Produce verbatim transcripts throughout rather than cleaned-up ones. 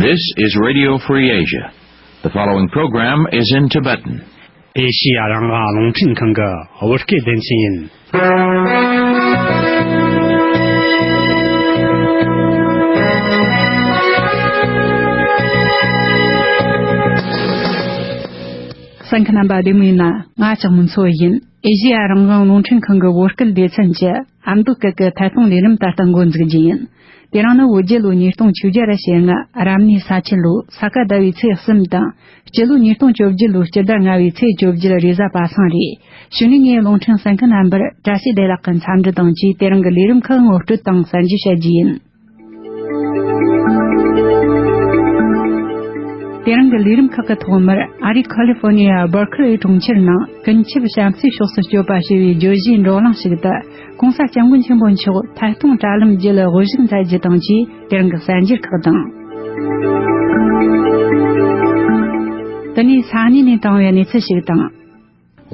This is Radio Free Asia. The following program is in Tibetan. ཨེ་ཤི་ཡ་རང་དབང་རླུང་འཕྲིན་ཁང་གི་བོད་སྐད་སྡེ་ཚན་ཡིན། གསན་མཁན་རྣམ་པ་བདེ་མོ་ཡིན་ན། ང་ལྕགས་མོ་མཚོ་ཡིན། ཨེ་ཤི་ཡ་རང་དབང་རླུང་འཕྲིན་ཁང་གི་བོད་སྐད་སྡེ་ཚན་གྱི་ཨ་མདོ་སྐད་ཀྱི་ཐད་གཏོང་ལས་རིམ་ད་ལྟ་འགོ་འཛུགས་རྒྱུ་ཡིན། དེ་རིང་ནི་བོད་རྒྱལ་ལོ་ཉིས་སྟོང་བཅོ་བརྒྱད་ར་ཞེ་ལྔ་རབ་གནས་ས་ཁྱི་ལོ་ས་ག་ཟླ་བའི་ཚེས་གསུམ་དང་། སྤྱི་ལོ་ཉིས་སྟོང་བཅོ་བརྒྱད་ལོའི་སྤྱི་ཟླ་ལྔ་བའི་ཚེས་བཅོ་བརྒྱད་རེས་གཟའ་པ་སངས་རེད། གཞུག་ནས་ངས་རླུང་འཕྲིན་གསན་མཁན་རྣམ་པར་བཀྲ་ཤིས་བདེ་ལེགས་ཀྱི་འཚམས་འདྲི་དང་བཅས་དེ་རིང་གི་ལས་རིམ་ཁག་ངོ་སྤྲོད་དང་གསན་རྒྱུ་བྱ་རྒྱུ་ཡིན། དེ་རིང་གི་ལས་རིམ་ཁག་གི་ཐོག་མར་ཨ་རིའི་ཁ་ལི་ཧྥོར་ནི་ཡ་སྦར་ཁི་ལེ་གྲོང་ཁྱེར་ནང་ཀུན་ཁྱབ་བྱམས་བརྩེའི་ཕྱོགས་སུ་སྐྱོད་པ་ཞེས་པའི་བརྗོད་གཞིའི་བགྲོ་གླེང་ཞིག་ཏུ། ༸གོང་ས་༸སྐྱབས་མགོན་ཆེན་པོ་མཆོག་ཐད་གཏོང་དྲ་ལམ་བརྒྱུད་དབུ་བཞུགས་མཛད་རྒྱུ་དང་བཅས་དེ་རིང་གི་གསར་འགྱུར་ཁག་དང་། དེ་ནས་ས་གནས་ནས་བཏང་བའི་གནས་ཚུལ་ཞིག་དང་།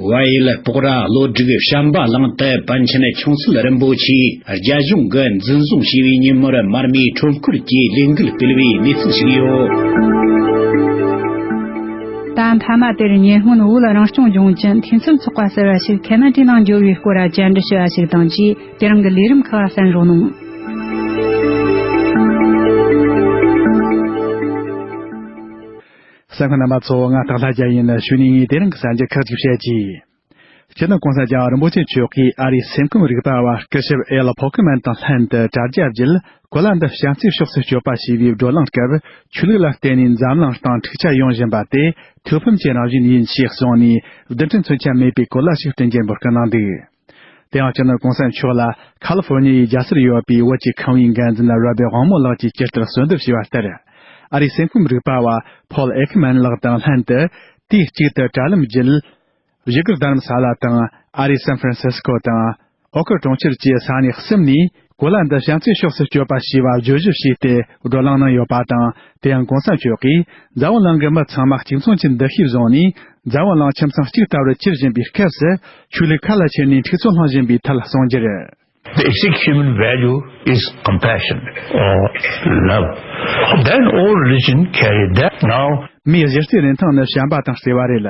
བལ་ཡུལ་སྤོག་ར་བློ་སྒྲིག་བྱམས་པ་གླིང་དུ་པཎ་ཆེན་ཆུང་སྲིད་རིན་པོ་ཆེས་རྒྱ་གཞུང་གིས་འཛིན་བཟུང་བྱས་པའི་ཉིན་མོར་མར་མེའི་ཁྲོམ་སྐོར་གྱི་ལས་འགུལ་སྤེལ་བའི་གནས་ཚུལ་ཞིག་ཡོད། ད་མཐའ་མ་དེར་ཉེ་སྔོན་བོད་རང་སྐྱོང་ལྗོངས་ཀྱི་འཐུས་ཚབ་ཚོགས་པ་ཟེར་བ་ཞིག་ཁེ་ན་ཌའི་ནང་འབྱོར་བའི་སྐོར་བཅར་འདྲི་ཞུ་བ་ཞིག་དང་བཅས་དེ་རིང་གི་ལས་རིམ་ཁག་གསན་རོགས་གནང་། གསན་མཁན་རྣམ་པ་ཚོ། ང་སྟག་ལྷ་རྒྱལ་ཡིན། གཞུག་ནས་ངས་དེ་རིང་གི་གསར་འགྱུར་ཁག་ཅིག་བཤད་ཀྱི། སྤྱི་ནོར་༸གོང་ས་༸རྒྱལ་བ་རིན་པོ་ཆེ་མཆོག་གིས་ཨ་རིའི་སེམས་ཁམས་རིག་པ་བ་སྐུ་ཞབས་ཨེལ་ཕོ་ཁི་མན་དང་ལྷན་དུ་དྲ་རྒྱ་བརྒྱུད། གོ་ལ་འདི་བྱམས་བརྩེའི་ཕྱོགས་སུ་སྐྱོད་པ་ཞེས་པའི་བགྲོ་གླེང་སྐབས། ཆོས་ལུགས་ལ་བརྟེན་ནས་འཛམ་གླིང་སྟེང་འཁྲུག་ཆ་ཡོང་བཞིན་པ་དེ་ཐོགས་ཕམ་གྱི་རང་བཞིན་ཡིན་ཞེས་གསུངས་ནས། རྡུལ་ཕྲན་མཚོན་ཆ་མེད་པའི་གོ་ལ་ཞིག་སྤྲིན་གྱིས་འབོད་སྐུལ་གནང་འདུག། དེ་ཡང་སྤྱི་ནོར་༸གོང་ས་མཆོག་ལ་ཁ་ལི་ཧྥོར་ནི་ཡའི་རྒྱལ་སར་ཡོད་པའི་བོད་ཀྱི་ཁང་བའི་འགན་འཛིན་རོ་བེ་དབང་མོ་ལགས་ཀྱིས་ཇི་ལྟར་གསོལ་འདེབས་བྱས་པ་ལྟར། ཨ་རིའི་སེམས་ཁམས་རིག་པ་བ་ཕོལ་ཨེ་ཁི་མན་ལགས་དང་ལྷན་དུ་དུས་གཅིག་ཏུ་དྲ་ལམ་བརྒྱུད། བཞུགས་སྒར་རྡ་རམ་ས་ལ་དང་། ཨ་རིའི་སན་ཧྥ་རན་སིས་ཀོ་དང་། ཨོ་ཁུལ་གྲོང་ཁྱེར་བཅས་ས་གནས་གསུམ་ནས་གོ་ལ་འདི་བྱམས་བརྩེའི་ཕྱོགས་སུ་སྐྱོད་པ་ཞེས་པ་བརྗོད་གཞི་བྱས་ཏེ་བགྲོ་གླེང་གནང་ཡོད་པ་དང་། དེ་ཡང་༸གོང་ས་མཆོག་གིས་འཛམ་བུ་གླིང་གི་མི་ཚང་མ་གཅིག་མཚུངས་ཀྱི་འདུ་ཤེས་བཟུང་ནས། འཛམ་བུ་གླིང་ཁྱིམ་ཚང་གཅིག་ལྟ་བུར་གྱུར་བཞིན་པའི་སྐབས་སུ། ཆོས་ལུགས་ཁ་ལ་ཁྱེར་ནས་འཁྲུག་རྩོད་སློང་བཞིན་པའི་ཐད་གསུངས་རྒྱུར། Basic human value is compassion or love. Then all religion carry that. Now, མིའི་གཞི་རྩའི་རིན་ཐང་ནི་བྱམས་པ་དང་བརྩེ་བ་རེད།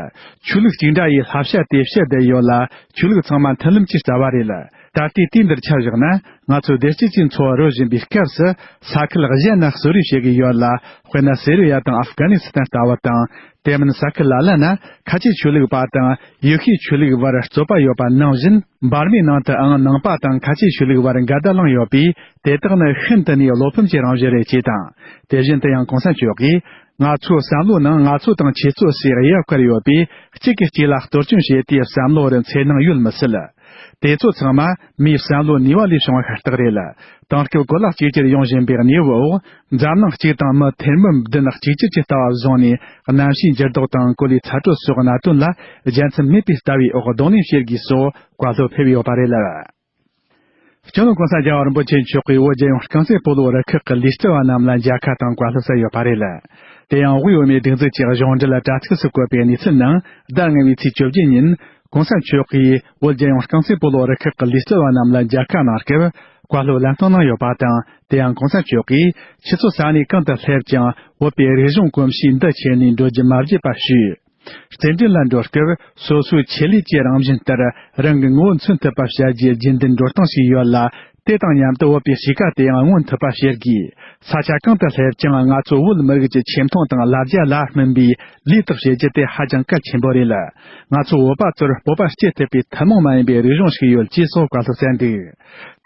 ཆོས་ལུགས་གཅིག་འདྲ་ཡིས་བསླབ་བྱ་དེ་བཤད་བསྡད་ཡོད་ལ། ཆོས་ལུགས་ཚང་མ་མཐུན་ལམ་གྱི་རྩ་བ་རེད། ད་ལྟའི་དུས་འདིར་ཆ་བཞག་ན། ང་ཚོ་བདེ་སྐྱིད་ཀྱི་འཚོ་བ་རོལ་བཞིན་པའི་སྐབས་སུ། ས་ཁུལ་གཞན་ན་གསོད་རེས་བྱེད་ཀྱི་ཡོད་ལ། དཔེར་ན་སི་རི་ཡ་དང་ཨབ་གྷ་ནི་སི་ཐན་ལྟ་བུ་དང་། དེ་མིན་ས་ཁུལ་ལ་ལ་ན་ཁ་ཆེ་ཆོས་ལུགས་པ་དང་ཡེ་ཤུའི་ཆོས་ལུགས་བར་རྩོད་པ་ཡོད་པ་ནང་བཞིན། འབར་མའི་ནང་དུའང་ནང་པ་དང་ཁ་ཆེ་ཆོས་ལུགས་བར་འགལ་ཟླ་ལངས་ཡོད་པས། དེ་དག་ནི་ཤིན་ཏུ་ནས་བློ་ཕམ་གྱི་རང་བཞིན་རེད་ཅེས་དང་། དེ་བཞིན་དུ་ཡང་༸གོང་ས་མཆོག་གིས། ང་ཚོའི་བསམ་བློའི་ནང་ང་ཚོ་དང་ཁྱེད་ཚོ་ཞེས་དབྱེ་བ་བཀར་ཡོད་པས། གཅིག་གིས་གཅིག་ལ་གཏོར་སྐྱོན་བྱེད་དུས་བསམ་བློ་རུ་འཚེར་སྣང་ཡོད་མི་སྲིད། དེ་ཚོ་ཚང་མ་མིའི་བསམ་བློའི་ནུས་པ་ལས་བྱུང་བ་ཤ་སྟག་རེད། དེང་སྐབས་གོ་ལ་གཅིག་གྱུར་ཡོང་བཞིན་པའི་གནས་བབ་འོག་འཛམ་གླིང་གཅིག་དང་མི་ཐེར་འབུམ་བདུན་གཅིག་གྱུར་གྱི་ལྟ་བ་བཟུང་ནས། གནམ་གཤིས་འགྱུར་ལྡོག་དང་གོ་ལའི་ཚ་དྲོད་སོགས་གནད་དོན་ལ་རྒྱལ་མཚམས་མེད་པའི་ལྟ་བའི་འོག་གདོང་ལེན་བྱེད་དགོས་སོགས་བཀའ་སློབ་ཕེབས་ཡོད་པ་རེད། སྤྱི་ནོར་༸གོང་ས་༸རྒྱལ་བ་རིན་པོ་ཆེ་མཆོག་གིས་བོད་རྒྱལ་ཡོངས་རྐང་རྩེད་སྤོ་ལོ་རུ་ཁག་གི་ལུས་རྩལ་བ་རྣམས་ལ་མཇལ་ཁ་དང་བཀའ་སློབ་སྩལ་ཡོད་པ་རེད། དེ་ཡང་དབུས་བོད་མིའི་སྒྲིག་འཛུགས་ཀྱི་གཞུང་འབྲེལ་དྲ་ཚིགས་སུ་བཀོད་པའི་གནས་ཚུལ་ནང་། ཟླ་ལྔ་བའི་ཚེས་བཅོ་བརྒྱད་ཉིན། ༸གོང་ས་མཆོག་གིས་བོད་རྒྱལ་ཡོངས་རྐང་རྩེད་སྤོ་ལོ་རུ་ཁག་གི་ལུས་རྩལ་བ་རྣམས་ལ་མཇལ་ཁ་གནང་སྐབས། བཀའ་སློབ་ལན་གཏོང་གནང་ཡོད་པ་དང་། དེ་ཡང་༸གོང་ས་མཆོག་གིས། ཁྱེད་ཚོ་ས་གནས་གང་དུ་སླེབས་ཀྱང་། བོད་པའི་རིག་གཞུང་གོམས་གཤིས་འདི་ཁྱེར་ནས་འགྲོ་རྒྱུ་མ་བརྗེད་པ་ཞུས། རྩེད་འགྲན་ལ་འགྲོ་སྐབས། སོ་སོའི་ཆེད་ལས་ཀྱི་རང་བཞིན་ལྟར། རང་གི་ངོ་བོ་མཚོན་ཐུབ་པ་བྱ་རྒྱུའི་རྒྱུན་ལྡན་འགྲོ་སྟངས་ཤིག་ཡོད་ལ། དེ་དང་མཉམ་དུ་བོད་པའི་གཤིས་ཀ་དེའང་མངོན་ཐུབ་པ་བྱེད་དགོས། ས་ཆ་གང་དུ་སླེབས་ཀྱང་། ང་ཚོ་བོད་མི་རིགས་ཀྱི་ཆེ་མཐོང་དང་ལ་རྒྱ་ལ་སྨིན་པའི་ལུས་དག་བྱེད་རྒྱུ་དེ་ཧ་ཅང་གལ་ཆེན་པོ་རེད། ང་ཚོ་བོད་པ་ཚོར་སྤོབས་པ་སྐྱེ་ཐུབ་པའི་ཐུན་མོང་མ་ཡིན་པའི་རིག་གཞུང་ཞིག་ཡོད་ཅེས་སོགས་བཀའ་སློབ་སྩལ་འདུག།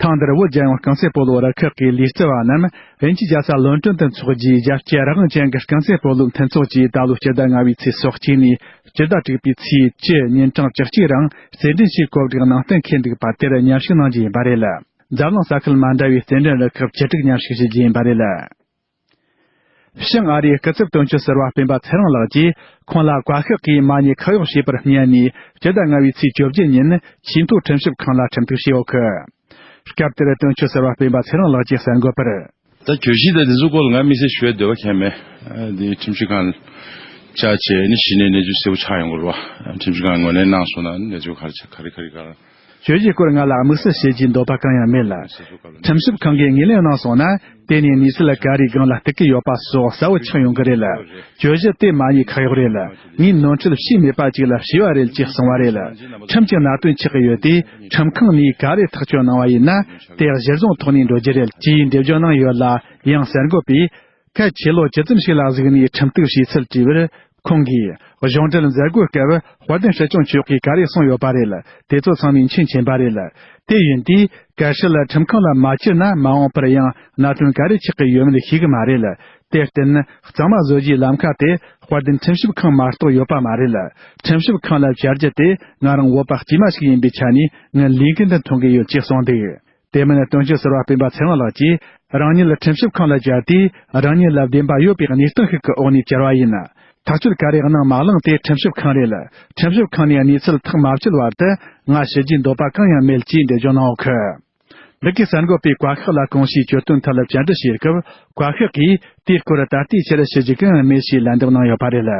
ཐེངས་འདིར་བོད་རྒྱལ་ཡོངས་རྐང་རྩེད་སྤོ་ལོ་རུ་ཁག་གི་ལུས་རྩལ་བ་རྣམས་དབྱིན་ཇིའི་རྒྱལ་ས་ལོན་ཀྲོན་དུ་འཚོགས་རྒྱུའི་རྒྱལ་སྤྱིའི་རང་དབང་ཅན་གྱི་རྐང་རྩེད་སྤོ་ལོའི་མཐུན་ཚོགས་ཀྱིས་ད་ལོའི་སྤྱི་ཟླ་ལྔ་བའི་ཚེས་སོ་གཅིག་ནས་སྤྱི་ཟླ་དྲུག་པའི་ཚེས་བཅུ་ཉིན་གྲངས་བཅུ་གཅིག་རིང་རྩེད་འགྲན་ཞིག་གོ་སྒྲིག་གནང་གཏན་འཁེལ་འདུག་པ་དེར་མཉམ་ཞུགས་གནང་རྒྱུ་ཡིན་པ་རེད། འཛམ་གླིང་ས་ཁུལ་མ་འདྲ་བའི་རྩེད་འགྲན་རུ་ཁག་བཅུ་དྲུག་མཉམ་ཞུགས་བྱེད་རྒྱུ་ཡིན་པ་རེད། བྱང་ཨ་རིའི་སྐུ་ཚབ་དོན་གཅོད་ཟུར་པ་སྤེན་པ་ཚེ་རིང་ལགས་ཀྱིས། ཁོང་ལ་བཀའ་ཤག་གིས་མ་ཉེས་ཁག་གཡོགས་བྱས་པར་སྙད་ནས། སྤྱི་ཟླ་ལྔ་བའི་ཚེས་བཅོ་བརྒྱད་ཉིན་ཆེས་མཐོའི་ཁྲིམས་ཞིབ་ཁང་ལ་ཁྲིམས་གཏུག་བྱས་ཡོད་གི། སྐབས་དེར་དོན་གཅོད་ཟུར་པ་སྤེན་པ་ཚེ་རིང་ལགས་ཀྱིས་གསར་འགོད་པར། ད་གྱོད་གཞི་དང་དེ་ཚོའི་སྐོར་ལ་ང་དམིགས་བསལ་ཞུ་བའི་འདོད་པ་གང་ཡང་མེད། ཨ། འདི་ཁྲིམས་ཞིབ་ཁང་ལ་བཅར་བྱས་ནས་གཞི་ནས་གནས་ཚུལ་གསལ་པོ་ཆགས་ཡོང་དགོས་རེད་བ། ཁྲིམས་ཞིབ་ཁང་ངོས་ལེན་གནང་སོང་ན་གནས་ཚུལ་ག་རེ་ཆགས། ག་རེ་ག་རེ་ག་རེ། གྱོད་གཞིའི་སྐོར་ང་ལ་དམིགས་བསལ་བྱེད་རྒྱུའི་འདོད་པ་གང་ཡང་མེད། ཁྲིམས་ཞིབ་ཁང་གིས་ངོས་ལེན་གནང་སོང་ན། དེ་ནས་གནས་ཚུལ་ག་རེའི་སྒང་ལ་གཏུག་གི་ཡོད་པ་སོགས་གསལ་བོ་ཆགས་ཡོང་གི་རེད། གྱོད་གཞི་དེ་མ་ཉེས་ཁག་གཡོག་རེད། ངས་ནོར་འཁྲུལ་བྱས་མེད་པ་ཅིག་ལ་བྱས་པ་རེད་ཅེས་གསུངས་པ་རེད། ཁྲིམས་ཀྱི་གནད་དོན་ཆགས་ཀྱི་ཡོད་དུས། ཁྲིམས་ཁང་ནས་ག་རེ་ཐག་གཅོད་གནང་བ་ཡིན་ན། དེ་གཞིར་བཟུང་ཐོག་ནས་འགྲོ་རྒྱུ་རེད་ཅེས་འགྲེལ་བརྗོད་གནང་ཡོད་ལ། ཡང་གསར་འགོད་པས། གལ་ཆེ་ལོ་ཇི་ཙམ་ཞིག་ལ་གཟིགས་ནས་ཁྲིམས་གཏུག་བྱས་ཚུལ་དྲིས་པར། ཁོང་གིས། གཞུང་འབྲེལ་མཛད་སྒོའི་སྐབས་དཔལ་ལྡན་སྲིད་སྐྱོང་མཆོག་གིས་ག་རེ་གསུངས་ཡོད་པ་རེད། དེ་ཚོ་ཚང་མས་མཁྱེན་ཕྱིན་པ་རེད། དེ་ཡིན་དུས། གལ་སྲིད་ཁྲིམས་ཁང་ལ་མ་བཅར་ན། མ་འོངས་པར་ཡང་གནད་དོན་ག་རེ་ཆགས་ཀྱི་ཡོད་མེད་ཤེས་ཀྱི་མ་རེད། དེར་བརྟེན། གཙང་མ་བཟོ་རྒྱུའི་ལམ་ཁ་དེ་དཔལ་ལྡན་ཁྲིམས་ཞིབ་ཁང་མ་གཏོགས་ཡོད་པ་མ་རེད། ཁྲིམས་ཞིབ་ཁང་ལ་བཅར་རྒྱུ་དེ་ང་རང་བོད་པ་དཀྱུས་མ་ཞིག་ཡིན་པའི་ཆ་ནས། ངའི་ལས་འགན་དུ་མཐོང་གི་ཡོད་ཅེས་གསུངས་འདུག་དེ་མིན། དོན་གཅོད་ཟུར་པ་སྤེན་པ་ཚེ་དབང་ལགས་ཀྱིས། རང་ཉིད་ཁྲིམས་ཞིབ་ཁང་ལ་བཅར་དུས། རང་ཉིད་ལ་བདེན་པ་ཡོད་པའི་གནས་སྟངས་ཤིག་གི་འོག་ནས་བཅར་བ་ཡིན། ཐག་གཅོད་ག་རེ་གནང་མ་གནང་དེ་ཁྲིམས་ཞིབ་ཁང་རེད། ཁྲིམས་ཞིབ་ཁང་ནས་གནས་ཚུལ་ཐག་མ་བཅད་བར་དུ། ང་ཞུ་རྒྱུའི་འདོད་པ་གང་ཡང་མེད་ཅེས་འགྲེལ་བརྗོད་གནང་ཡོད་ཁུལ། འདི་གའི་གསར་འགོད་པས་བཀའ་ཤག་ལ་གོང་ཞུས་གྱོད་དོན་ཐད་ལ་བཅར་འདྲི་བྱས་སྐབས། བཀའ་ཤག་གིས་དེའི་སྐོར་ད་ལྟའི་ཆར་ཞུ་རྒྱུ་གང་ཡང་མེད་ཅེས་ལན་འདེབས་གནང་ཡོད་པ་རེད།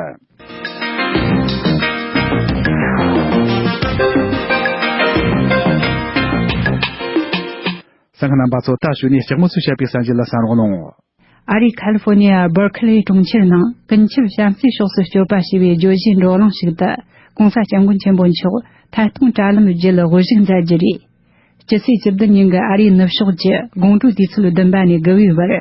གསན་མཁན་རྣམ་པ་ཚོ། ད་གཞུག་ནས་ལྕགས་མོ་ཚོས་བཤད་པའི་གསར་འགྱུར་ལ་གསན་རོགས་གནང་། ཨ་རིའི་ཁ་ལི་ཧྥོ་ནི་ཡ་སྦར་ཁི་ལི་གྲོང་ཁྱེར་ནང་ཀུན་ཁྱབ་བྱམས་བརྩེའི་ཕྱོགས་སུ་སྐྱོད་པ་ཞེས་པའི་བརྗོད་གཞིའི་བགྲོ་གླེང་ཞིག་ཏུ། ྋགོང་ས་ྋསྐྱབས་མགོན་ཆེན་པོ་མཆོག་ཐད་གཏོང་དྲ་ལམ་བརྒྱུད་དབུ་བཞུགས་མཛད་རྒྱུ་རེད། སྤྱི་ཚེས་བཅུ་བདུན་ཉིན་གྱི་ཨ་རིའི་ནུབ་ཕྱོགས་ཀྱི་དགོང་དྲོའི་དུས་ཚོད་བདུན་པ་ནས་དགུ་པའི་བར།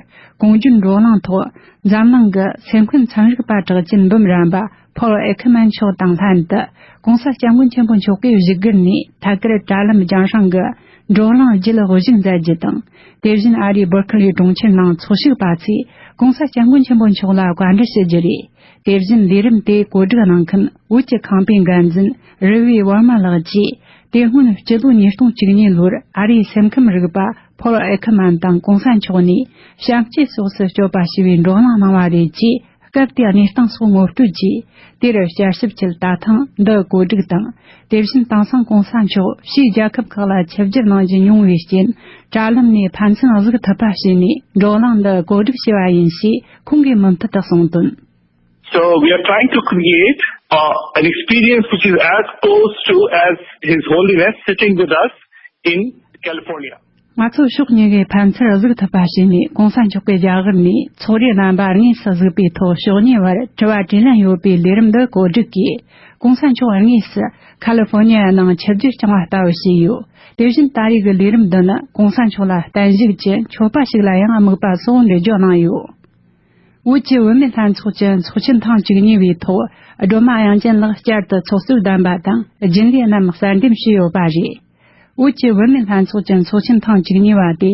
གོང་བརྗོད་བགྲོ་གླེང་ཐོག་འཛམ་གླིང་གི་སེམས་ཁམས་ཚན་རིག་པ་གྲགས་ཅན་འབུམ་རམས་པ་ཕོལ་ཨེ་ཁི་མན་མཆོག་དང་ལྷན་དུ། ྋགོང་ས་ྋསྐྱབས་མགོན་ཆེན་པོ་མཆོག་གིས་བཞུགས་སྒར་ནས་ཐད་ཀར་དྲ་ལམ་རྒྱང་སྲིང་གི་བགྲོ་གླེང་བརྒྱུད་དབུ་བཞུགས་མཛད་རྒྱུ་དང་། དེ་བཞིན་ཨ་རིའི་སྦར་ཁི་ལི་གྲོང་ཁྱེར་ནང་ཚོགས་ཞུགས་པ་ཚོས་ྋགོང་ས་ྋསྐྱབས་མགོན་ཆེན་པོ་མཆོག་ལ་བཀའ་འདྲི་ཞུ་རྒྱུ་རེད། དེ་བཞིན་ལས་རིམ་དེ་གོ་སྒྲིག་གནང་མཁན་བོད་ཀྱི་ཁང་པའི་འགན་འཛིན་རི་བི་ཝར་མ་ལགས་ཀྱིས། དེ་སྔོན་སྤྱི་ལོ་ཉིས་སྟོང་བཅུ་གཉིས་ལོར་ཨ་རིའི་སེམས་ཁམས་རིག་པ་ཕོལ་ཨེ་ཁི་མན་དང་ྋགོང་ས་མཆོག་ནས་བྱམས་བརྩེའི་ཕྱོགས་སུ་སྐྱོད་པ་ཞེས་པའི་བགྲོ་གླེང་གནང་བ་རེད་ཅེས། སྐབས་དེའི་གནས་སྟངས་སོགས་ངོ་སྤྲོད་ཀྱིས། དེར་བསྐྱར་ཞིབ་ཀྱིས་ད་ཐེངས་འདི་གོ་སྒྲིག་དང་། དེ་བཞིན་དེང་སང་ྋགོང་ས་མཆོག་ཕྱིའི་རྒྱལ་ཁབ་ཁག་ལ་ཆིབས་བསྒྱུར་གནང་རྒྱུ་ཉུང་བའི་རྐྱེན། དྲ་ལམ་ནས་ཕན་ཚུན་གཟིགས་ཐུབ་པ་བྱས་ནས་བགྲོ་གླེང་འདི་གོ་སྒྲིག་བྱས་པ་ཡིན་ཞེས་ཁོང་གིས་མུ་མཐུད་དུ་གསུངས་དོན། So we are trying to create uh, an experience which is as close to as His Holiness sitting with us in California. ང་ཚོས་ཕྱོགས་གཉིས་ཀའི་ཕན་ཚུན་གཟིགས་ཐུབ་པ་བྱས་ནས་ྋགོང་ས་མཆོག་གི་རྒྱ་གར་ནས་ཚོགས་རའི་རྣམ་པ་དངོས་སུ་གཟིགས་པའི་ཐོག་ཕྱོགས་གཉིས་བར་དྲི་བ་དྲིས་ལན་ཡོད་པའི་ལས་རིམ་འདི་གོ་སྒྲིག་གིས། ྋགོང་ས་མཆོག་དངོས་སུ་ཁ་ལི་ཧྥོ་ནི་ཡ་ནང་ཆིབས་བསྒྱུར་བསྐྱངས་པ་ལྟ་བུ་བྱས་ཡོད། དེ་བཞིན་ད་རེས་ཀྱི་ལས་རིམ་འདི་ནི་ྋགོང་ས་མཆོག་ལ་བརྟན་བཞུགས་ཀྱི་མཆོད་པ་ཞིག་ལ་ཡང་དམིགས་པ་སོགས་འགྲེལ་བརྗོད་གནང་ཡོད། བོད་ཀྱི་བུད་མེད་ལྷན་ཚོགས་ཀྱི་ཚོགས་ཆེན་ཐེངས་བཅུ་གཉིས་པའི་ཐོག་སྒྲོལ་མ་དབྱངས་ཅན་ལགས་བསྐྱར་དུ་ཚོགས་གཙོར་བདམས་པ་དང་རྒྱུན་ལས་རྣམས་གསར་འདེམས་བྱས་ཡོད་པ་རེད། བོད་ཀྱི་བུད་མེད་ལྷན་ཚོགས་ཀྱི་ཚོགས་ཆེན་ཐེངས་བཅུ་གཉིས་པ་དེ་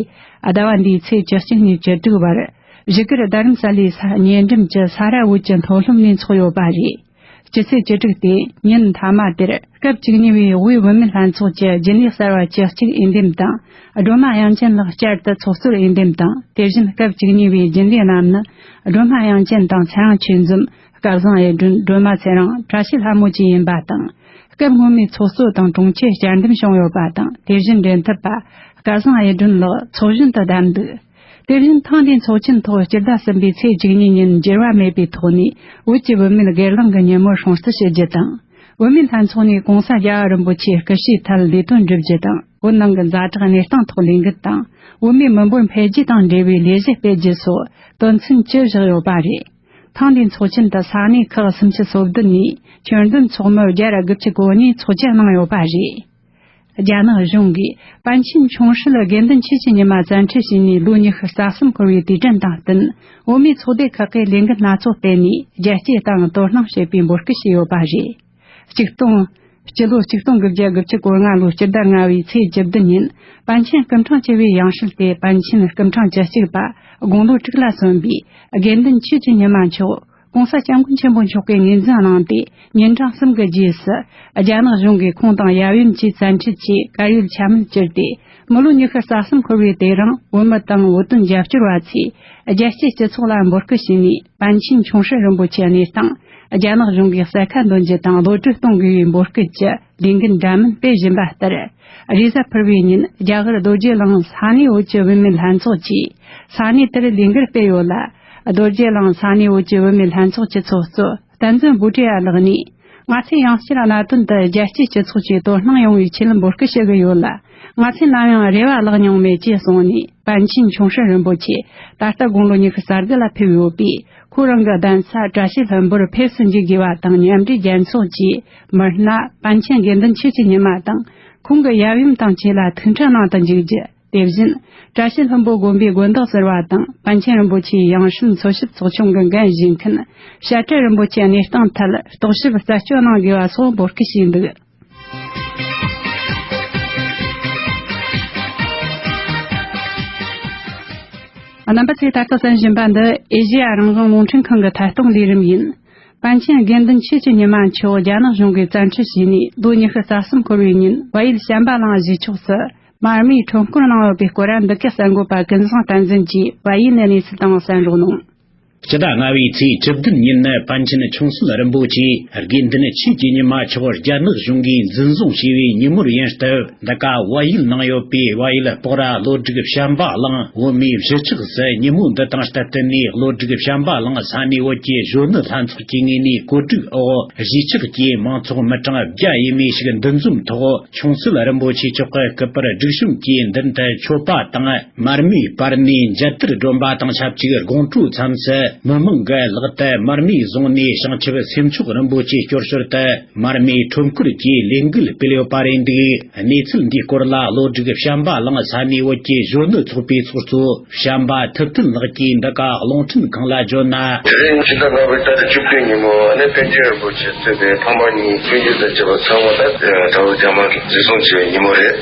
ཟླ་བ་འདིའི་ཚེས་བཅུ་གཅིག་ནས་བཅུ་དྲུག་བར་བཞུགས་སྒར་རྡ་རམ་ས་ལའི་ས་ཉེ་འགྲམ་གྱི་ས་ར་བོད་ཀྱི་མཐོ་སློབ་ནས་འཚོགས་ཡོད་པ་རེད། སྤྱི་ཚེས་བཅུ་དྲུག་སྟེ་ཉིན་མཐའ་མ་དེར་སྐབས་བཅུ་གཉིས་པའི་དབུས་བུད་མེད་ལྷན་ཚོགས་ཀྱི་རྒྱུན་ལས་གསར་བ་བཅུ་གཅིག་འོས་འདེམས་དང་། སྒྲོལ་མ་དབྱངས་ཅན་ལགས་བསྐྱར་དུ་ཚོགས་གཙོར་འོས་འདེམས་དང་། དེ་བཞིན་སྐབས་བཅུ་གཉིས་པའི་རྒྱུན་ལས་རྣམས་ནི། སྒྲོལ་མ་དབྱངས་ཅན་དང་ཚེ་རིང་ཆོས་འཛོམས། སྐལ་བཟང་གཡུ་སྒྲོན། སྒྲོལ་མ་ཚེ་རིང་། བཀྲ་ཤིས་ལྷ་མོ་བཅས་ཡིན་པ་དང་། སྐབས་སྔོན་མའི་ཚོགས་གཙོ་དང་དྲུང་ཆེ་བསྐྱར་འདེམས་བྱུང་ཡོད་པ་དང་། དེ་བཞིན་འབྲེལ་མཐུད་པ་སྐལ་བཟང་གཡུ་སྒྲོན་ལགས་ཚོགས་གཞོན་དུ་བདམས་འདུག་དེ་བཞིན་ཐེངས་འདིའི་ཚོགས་ཆེན་ཐོག་སྤྱི་ཟླ་གསུམ་པའི་ཚེས་བཅུ་གཉིས་ཉིན་འགྱུར་བ་མེད་པའི་ཐོག་ནས་བོད་ཀྱི་བུད་མེད་སྒེར་ལངས་ཀྱི་ཉིན་མོར་སྲུང་བརྩི་ཞུ་རྒྱུ་དང་། བུད་མེད་ལྷན་ཚོགས་ནས་༧གོང་ས་༧རྒྱལ་བ་རིན་པོ་ཆེའི་སྐུ་ཕྱྭའི་ཐད་ལས་དོན་བསྒྲུབ་རྒྱུ་དང་། བོད་ནང་གི་ཛ་དྲག་གནས་སྟངས་ཐོག་ལས་འགུལ་དང་། བོད་མིའི་མི་འབོར་འཕེལ་རྒྱས་དང་འབྲེལ་བའི་ལས་གཞི་སྤེལ་རྒྱུ་སོགས་དོན་ཚན་བཅུ་བཞག་ཡོད་པ་རེད། ཐེངས་འདིའི་ཚོགས་ཆེན་དུ་ས་གནས་ཁག་སུམ་ཅུ་སོ་བདུན་ནས་ཁྱོན་བསྡོམས་ཚོགས་མི་བརྒྱ་དགུ་བཅུ་གོ་གཉིས་ཚོགས་བཅར་གནང་ཡོད་པ་རེད། རྒྱ་ནག་གཞུང་གིས་པཎ་ཆེན་ཆུང་ཧྲི་ལ་དགེ་འདུན་ཆོས་ཀྱི་ཉི་མ་བཙན་ཁྲིད་བྱས་ནས་ལོ་ཉི་ཤུ་རྩ་གསུམ་འཁོར་བའི་དུས་དྲན་དང་བསྟུན། བོད་མིའི་ཚོགས་སྡེ་ཁག་གིས་ལས་འགུལ་སྣ་ཚོགས་སྤེལ་ནས་རྒྱལ་གཅེས་དང་དོ་སྣང་བྱེད་པའི་འབོད་སྐུལ་བྱས་ཡོད་པ་རེད། ཆིག་སྟོང་། སྤྱི་ལོ་ཆིག་སྟོང་དགུ་བརྒྱ་དགུ་བཅུ་གོ་ལྔ་ལོའི་སྤྱི་ཟླ་ལྔ་པའི་ཚེས་བཅུ་བདུན་ཉིན། པཎ་ཆེན་སྐུ་ཕྲེང་བཅུ་བའི་ཡང་སྲིད་དེ་པཎ་ཆེན་སྐུ་ཕྲེང་བཅུ་གཅིག་པ་དགུང་ལོ་དྲུག་ལ་སོན་པའི་དགེ་འདུན་ཆོས་ཀྱི་ཉི་མ་མཆོག ྋགོང་ས་ྋསྐྱབས་མགོན་ཆེན་པོ་མཆོག་གིས་ངོས་འཛིན་གནང་སྟེ། ཉིན་གྲངས་གསུམ་གྱི་རྗེས་སུ། རྒྱ་ནག་གཞུང་གིས་ཁོང་དང་ཡབ་ཡུམ་གྱིས་བཙན་ཁྲིད་ཀྱིས་བཀའ་ཡོད་ཆ་མེད་གྱུར་ཏེ། མི་ལོ་ཉི་ཤུ་རྩ་གསུམ་འཁོར་བའི་དེ་རིང་བོད་མི་དང་བོད་དོན་རྒྱབ་སྐྱོར་བ་ཚོས་རྒྱལ་སྤྱིའི་སྤྱི་ཚོགས་ལ་འབོད་སྐུལ་བྱས་ནས། པཎ་ཆེན་ཆུང་ཧྲི་རིན་པོ་ཆེའི་གནས་སྟངས་རྒྱ་ནག་གཞུང་གིས་གསལ་ཁ་འདོན་རྒྱུ་དང་གློད་གྲོལ་གཏོང་དགོས་པའི་འབོད་སྐུལ་གྱི་ལས་འགུལ་འདྲ་མིན་སྤེལ་བཞིན་པ་ལྟར། རེས་གཟའ་ཕུར་བུའི་ཉིན་རྒྱ་གར་རྡོ་རྗེ་གླིང་ས་གནས་བོད་ཀྱི་བུད་མེད་ལྷན་ཚོགས་ཀྱིས་ས་གནས་དེར་ལས་འགུལ་སྤེལ་ཡོད་ལ། རྡོ་རྗེ་གླིང་ས་གནས་བོད་ཀྱི་བུད་མེད་ལྷན་ཚོགས་ཀྱི་ཚོགས་གཙོ་བསྟན་འཛིན་བུ་ཁྲིད་ཡ་ལགས་ནས། ང་ཚོས་ཡང་བསྐྱར་གནད་དོན་འདི་རྒྱལ་སྤྱིའི་སྤྱི་ཚོགས་ཀྱིས་དོ་སྣང་ཡོང་བའི་ཆེད་འབོད་སྐུལ་ཞུ་གི་ཡོད་ལ། ང་ཚོས་ནམ་ཡང་རེ་བ་བརླག་མྱོང་མེད་ཅེས་གསུངས་ནས། པཎ་ཆེན་ཆུང་ཧྲི་རིན་པོ་ཆེ་ད་ལྟ་དགུང་ལོ་ཉི་ཤུ་རྩ་དགུ་ལ་ཕེབས་ཡོད་པས། ཁོ་རང་གི་གདན་ས་བཀྲ་ཤིས་ལྷུན་པོར་ཕེབས་སུ་འཇུག་དགོས་པ་དང་། མཉམ་འབྲེལ་རྒྱལ་ཚོགས་ཀྱིས་མི་སྣ་པཎ་ཆེན་དགེ་འདུན་ཆོས་ཀྱི་ཉི་མ་དང་། ཁོང་གི་ཡབ་ཡུམ་དང་བཅས་ལ་ཐུགས་འཕྲད་གནང་དུ་འཇུག་རྒྱུ། དེ་བཞིན། བཀྲ་ཤིས་ལྷུན་པོ་དགོན་པའི་དགོན་བདག་ཟུར་པ་དང་། པཎ་ཆེན་རིན་པོ་ཆེའི་ཡང་སྲིད་འཚོལ་ཞིབ་ཚོགས་ཆུང་གི་འགན་བཞེས་མཁན་བཤད་སྤྲུལ་རིན་པོ་ཆེ་གནས་སྟངས་ཐད་རྟོག་ཞིབ་རྩད་གཅོད་གནང་དགོས་པ་སོགས་འབོད་སྐུལ་བྱས་འདུག། རྣམ་པ་ཚོས་ད་ལྟ་གསན་བཞིན་པ་འདི་ཨེ་ཤེ་ཡ་རང་དབང་རླུང་འཕྲིན་ཁང་གི་ཐད་གཏོང་ལས་རིམ་ཡིན། པཎ་ཆེན་དགེ་འདུན་ཆོས་ཀྱི་ཉི་མ་མཆོག་རྒྱ་ནག་གཞུང་གིས་བཙན་ཁྲིད་བྱས་ནས་ལོ་ཉི་ཤུ་རྩ་གསུམ་འཁོར་བའི་ཉིན། བལ་ཡུལ་བྱམས་པ་གླིང་གཞིས་ཕྱོགས་སུ་མར་མེའི་ཁྲོམ་སྐོར་གནང་ཡོད་པའི་སྐོར། འདི་གའི་གསར་འགོད་པ་ཀུན་བཟང་བསྟན་འཛིན་གྱིས་བལ་ཡུལ་ནས་གནས་ཚུལ་དང་གསན་རོགས་གནང་། སྤྱི་ཟླ་ལྔ་པའི་ཚེས་བཅུ་བདུན་ཉིན་ནི་པཎ་ཆེན་ཆུང་སྲིད་རིན་པོ་ཆེ་དགེ་འདུན་ཆོས་ཀྱི་ཉི་མ་མཆོག་རྒྱ་ནག་གཞུང་གིས་འཛིན་བཟུང་བྱས་པའི་ཉིན་མོར་ཡིན་སྟབས། འདི་ག་བལ་ཡུལ་ནང་ཡོད་པའི་བལ་ཡུལ་སྤོག་ར་ལོ་དྲུག་བྱམས་པ་གླིང་བོད་མིའི་གཞིས་ཆགས་སུ་ཉིན་མོ་འདི་དང་སྟབས་བསྟུན་ནས། ལོ་དྲུག་བྱམས་པ་གླིང་ས་གནས་བོད་ཀྱི་གཞོན་ནུ་ལྷན་ཚོགས་ཀྱི་ངོས་ནས་གོ་སྒྲིག་འོག་གཞིས་ཆགས་ཀྱི་མང་ཚོགས་མི་གྲངས་བརྒྱ་ཡས་མས་ཤིག་འདུ་འཛོམས་ཐོག་ཆུང་སྲིད་རིན་པོ་ཆེ་མཆོག་གི་སྐུ་པར་སྒྲིག་གཤོམ་གྱིས་མདུན་དུ་མཆོད་པ་དང་། མར་མེ་སྤར་ནས་མཇལ་དར་སྒྲོན་པ་དང་ཆབས་ཅིག། དགོང་དྲོའི་མཚམས་སུ་མི་མང་གི་ལག་ཏུ་མར་མེ་བཟུང་ནས། བྱང་ཆུབ་སེམས་མཆོག་རིན་པོ་ཆེའི་སྐྱོར་ཞོར་དུ་མར་མེའི་ཁྲོམ་སྐོར་གྱི་ལས་འགུལ་སྤེལ་ཡོད་པ་རེད་འདུག། གནས་ཚུལ་འདིའི་སྐོར་ལ་ལོ་དྲུག་བྱམས་པ་གླིང་ས་གནས་བོད་ཀྱི་གཞོན་ནུ་ཚོགས་པའི་ཚོགས་གཙོ་བྱམས་པ་ཐུབ་བསྟན་ལགས་ཀྱིས་འདི་ག་རླུང་འཕྲིན་ཁང་ལ་བརྗོད་ན། དེ་རིང་ཕྱི་ཟླ་ལྔ་པའི་ཏ་རིག་བཅུ་བདུན་ཉིན་མོ། ཨ་ནི་པཎ་ཆེན་རིན་པོ་ཆེ་གཙོས་པའི་ཕ་མ་གཉིས་སྤུན་མཆེད་དང་བཅས་པ་ཚང་མ་ད་དྲ་བ་རྒྱ་དམར་གྱིས་འཛིན་བཟུང་བྱས་པའི་ཉིན་མོ་རེད།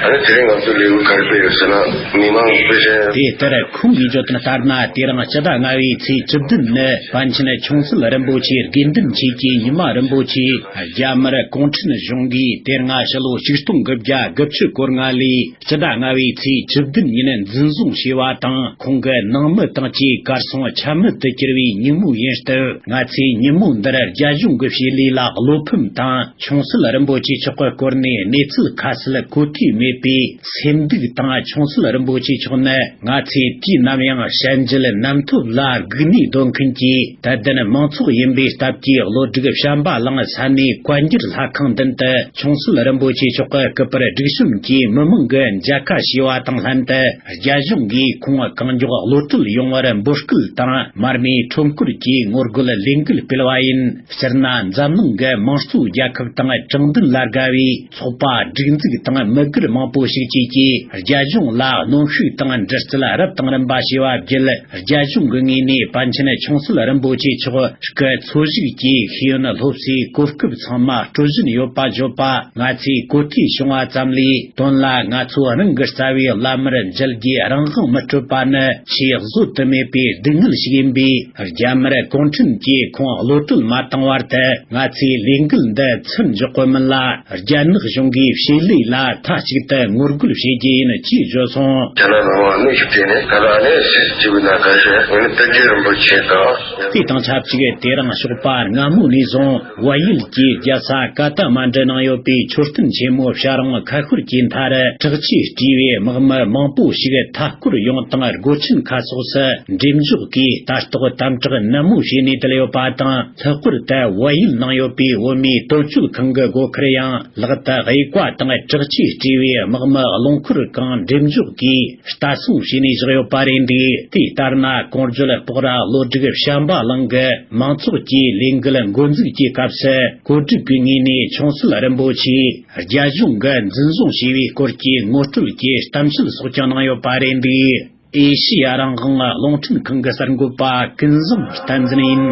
ཨ་ནི་དེ་རིང་ང་ཚོའི་ལས་འགུལ་ག་རེ་སྤེལ་ཡོད་ཟེར་ན། མི་མང་དཔེ་ཆ། དེ་ལྟར་ཁོང་གིས་བརྗོད་དོན་ལྟར་ན། དེ་རིང་སྤྱི་ཟླ་ལྔ་པའི་ཚེས་བཅུ་བདུན་ནི་པཎ་ཆེན་ཆུང་སྲིད་རིན་པོ་ཆེ་དགེ་འདུན་ཆོས་ཀྱི་ཉི་མ་རིན་པོ་ཆེ་རྒྱ་དམར་གུང་ཁྲན་གཞུང་གིས་དེ་སྔ་ཕྱི་ལོ་ཆིག་སྟོང་དགུ་བརྒྱ་དགུ་བཅུ་གོ་ལྔ་ལོའི་སྤྱི་ཟླ་ལྔ་པའི་ཚེས་བཅུ་བདུན་ཉིན་འཛིན་བཟུང་བྱས་པ་དང་། ཁོང་གི་ནང་མི་དང་བཅས་གར་སོང་ཆ་མེད་དུ་གྱུར་བའི་ཉིན་མོ་ཡིན་སྟབས། ང་ཚོས་ཉིན་མོ་འདིར་རྒྱ་གཞུང་གི་བྱེད་ལས་ལ་བློ་ཕམ་དང་། ཆུང་སྲིད་རིན་པོ་ཆེ་མཆོག་གི་སྐོར་ནས་གནས་ཚུལ་ཁ་གསལ་གོ་ཐོས་མེད་པའི་སེམས་སྡུག་དང་། ཆུང་སྲིད་རིན་པོ་ཆེ་མཆོག་ནི་ང་ཚོས་དུས་ནམ་ཡང་ཞལ་མཇལ་གནམ་ཐོབ་ལ་སྒུག་ནས་སྡོད་མཁན་གྱི་དད་ལྡན་མང་ཚོགས་ཡིན་པའི་སྟབས་ཀྱིས། ལོ་དྲུག་བྱམས་པ་གླིང་ས་གནས་བཀའ་འགྱུར་ལྷ་ཁང་མདུན་དུ་ཆུང་སྲིད་རིན་པོ་ཆེ་མཆོག་གི་སྐུ་པར་སྒྲིག་གཤོམ་གྱིས་མི་མང་གི་མཇལ་ཁ་ཞུས་པ་དང་ལྷན་དུ། རྒྱ་གཞུང་གིས་ཁོང་གང་མགྱོགས་གློད་གྲོལ་ཡོང་བར་འབོད་སྐུལ་དང་། མར་མེའི་ཁྲོམ་སྐོར་གྱི་ངོ་རྒོལ་ལས་འགུལ་སྤེལ་བ་ཡིན། སྤྱིར་ན་འཛམ་གླིང་གི་དམངས་གཙོ་རྒྱལ་ཁབ་དང་། དྲང་བདེན་ལ་དགའ་བའི་ཚོགས་པ་སྒྲིག་འཛུགས་དང་། མི་སྒེར་མང་པོ་ཞིག་བཅས་ཀྱིས་རྒྱ་གཞུང་ལ་གནོན་ཤུགས་དང་འདྲི་རྩད་རབ་དང་རིམ་པ་བྱས་པ་བརྒྱུད། རྒྱ་གཞུང་གི་ངོས་ནས་པཎ་ཆེན་ཆུང་སྲིད་རིན་པོ་ཆེ་མཆོག་གི་འཚོ་བཞུགས་ཀྱི་ཤེས་ཡོན་སློབ་གསོའི་གོ་སྐབས་ཚང་མ་སྤྲོད་བཞིན་ཡོད་པ་བརྗོད་པ། ང་ཚོས་གོ་ཐོས་བྱུང་བ་ཙམ་ལས། དོན་ལ་ང་ཚོ་རང་གི་རྩ་བའི་བླ་མར་མཇལ་རྒྱུའི་རང་དབང་མི་སྤྲོད་པ་ནི་ཆེས་བཟོད་དུ་མེད་པའི་སྡུག་བསྔལ་ཞིག་ཡིན་པས། རྒྱ་དམར་གུང་ཁྲན་གྱིས་ཁོང་གློད་གྲོལ་མ་བཏང་བར་དུ། ང་ཚོས་ལས་འགུལ་འདི་མཚམས་འཇོག་དགོས་མིན་ལ། རྒྱ་ནག་གཞུང་གིས་བྱེད་ལས་ལ་མཐའ་གཅིག་ཏུ་ངོ་རྒོལ་བྱེད་རྒྱུ་ཡིན་ཅེས་བརྗོད་སོང་། རྒྱ་ནག་ནང་ལ་གནོན་ཤུགས་སྤྲད་ནས། ད་ལྟ་ནས་སྲིད་ཇུས་ཀྱི་ནང་ག་རེ་ཟེར། ངས་ནི་པཎ་ཆེན་རིན་པོ་ཆེ་དང་། དེ་དང་ཆབས་ཅིག་དེ་རིང་ཞོགས་པ་སྔ་མོ་ནས་བཟུང་། བལ་ཡུལ་གྱི་རྒྱལ་ས་ཀ་ཐ་མན་ཌུ་ནང་ཡོད་པའི་མཆོད་རྟེན་ཆེན་མོ་བྱ་རུང་ཁ་ཤོར་གྱི་མཐར། དྲག་ཆས་སྤྲས་པའི་དམག་མི་མང་པོ་ཞིག་མཐའ་སྐོར་ཡོངས་དང་སྒོ་ཆེན་ཁ་སོགས་སུ་འགྲེམས་འཇོག་གིས་ལྟ་རྟོག་དམ་དྲག་ནན་མོ་བྱས་ནས་བསྡད་ཡོད་པ་དང་། ལྷག་པར་དུ་བལ་ཡུལ་ནང་ཡོད་པའི་བོད་མིའི་དོན་གཅོད་ཁང་གི་སྒོ་ཁར་ཡང་ལག་ཏུ་དབྱུག་པ་དང་དྲག་ཆས་སྤྲས་པའི་དམག་མི་རླུང་འཁོར་གང་འགྲེམས་འཇོག་གིས་ལྟ་སྲུང་བྱས་ནས་བཞག་ཡོད་པ་རེད་འདུག། དེ་ལྟར་ན། གོང་བརྗོད་སྤོག་ར་ལོ་དྲུག་བྱམས་པ་གླིང་གི་མང་ཚོགས་ཀྱི་ལས་འགུལ་འགོ་འཛུགས་ཀྱི་སྐབས་སུ། གོ་སྒྲིག་པའི་ངོས་ནས་ཆུང་སྲིད་རིན་པོ་ཆེ་རྒྱ་གཞུང་གིས་འཛིན་བཟུང་བྱས་པའི་སྐོར་གྱི་ངོ་སྤྲོད་ཀྱི་གཏམ་བཤད་སོགས་ཀྱང་གནང་ཡོད་པ་རེད་འདུག། ཨེ་ཤི་ཡ་རང་དབང་རླུང་འཕྲིན་ཁང་གི་གསར་འགོད་པ་ཀུན་བཟང་བསྟན་འཛིན་ཡིན།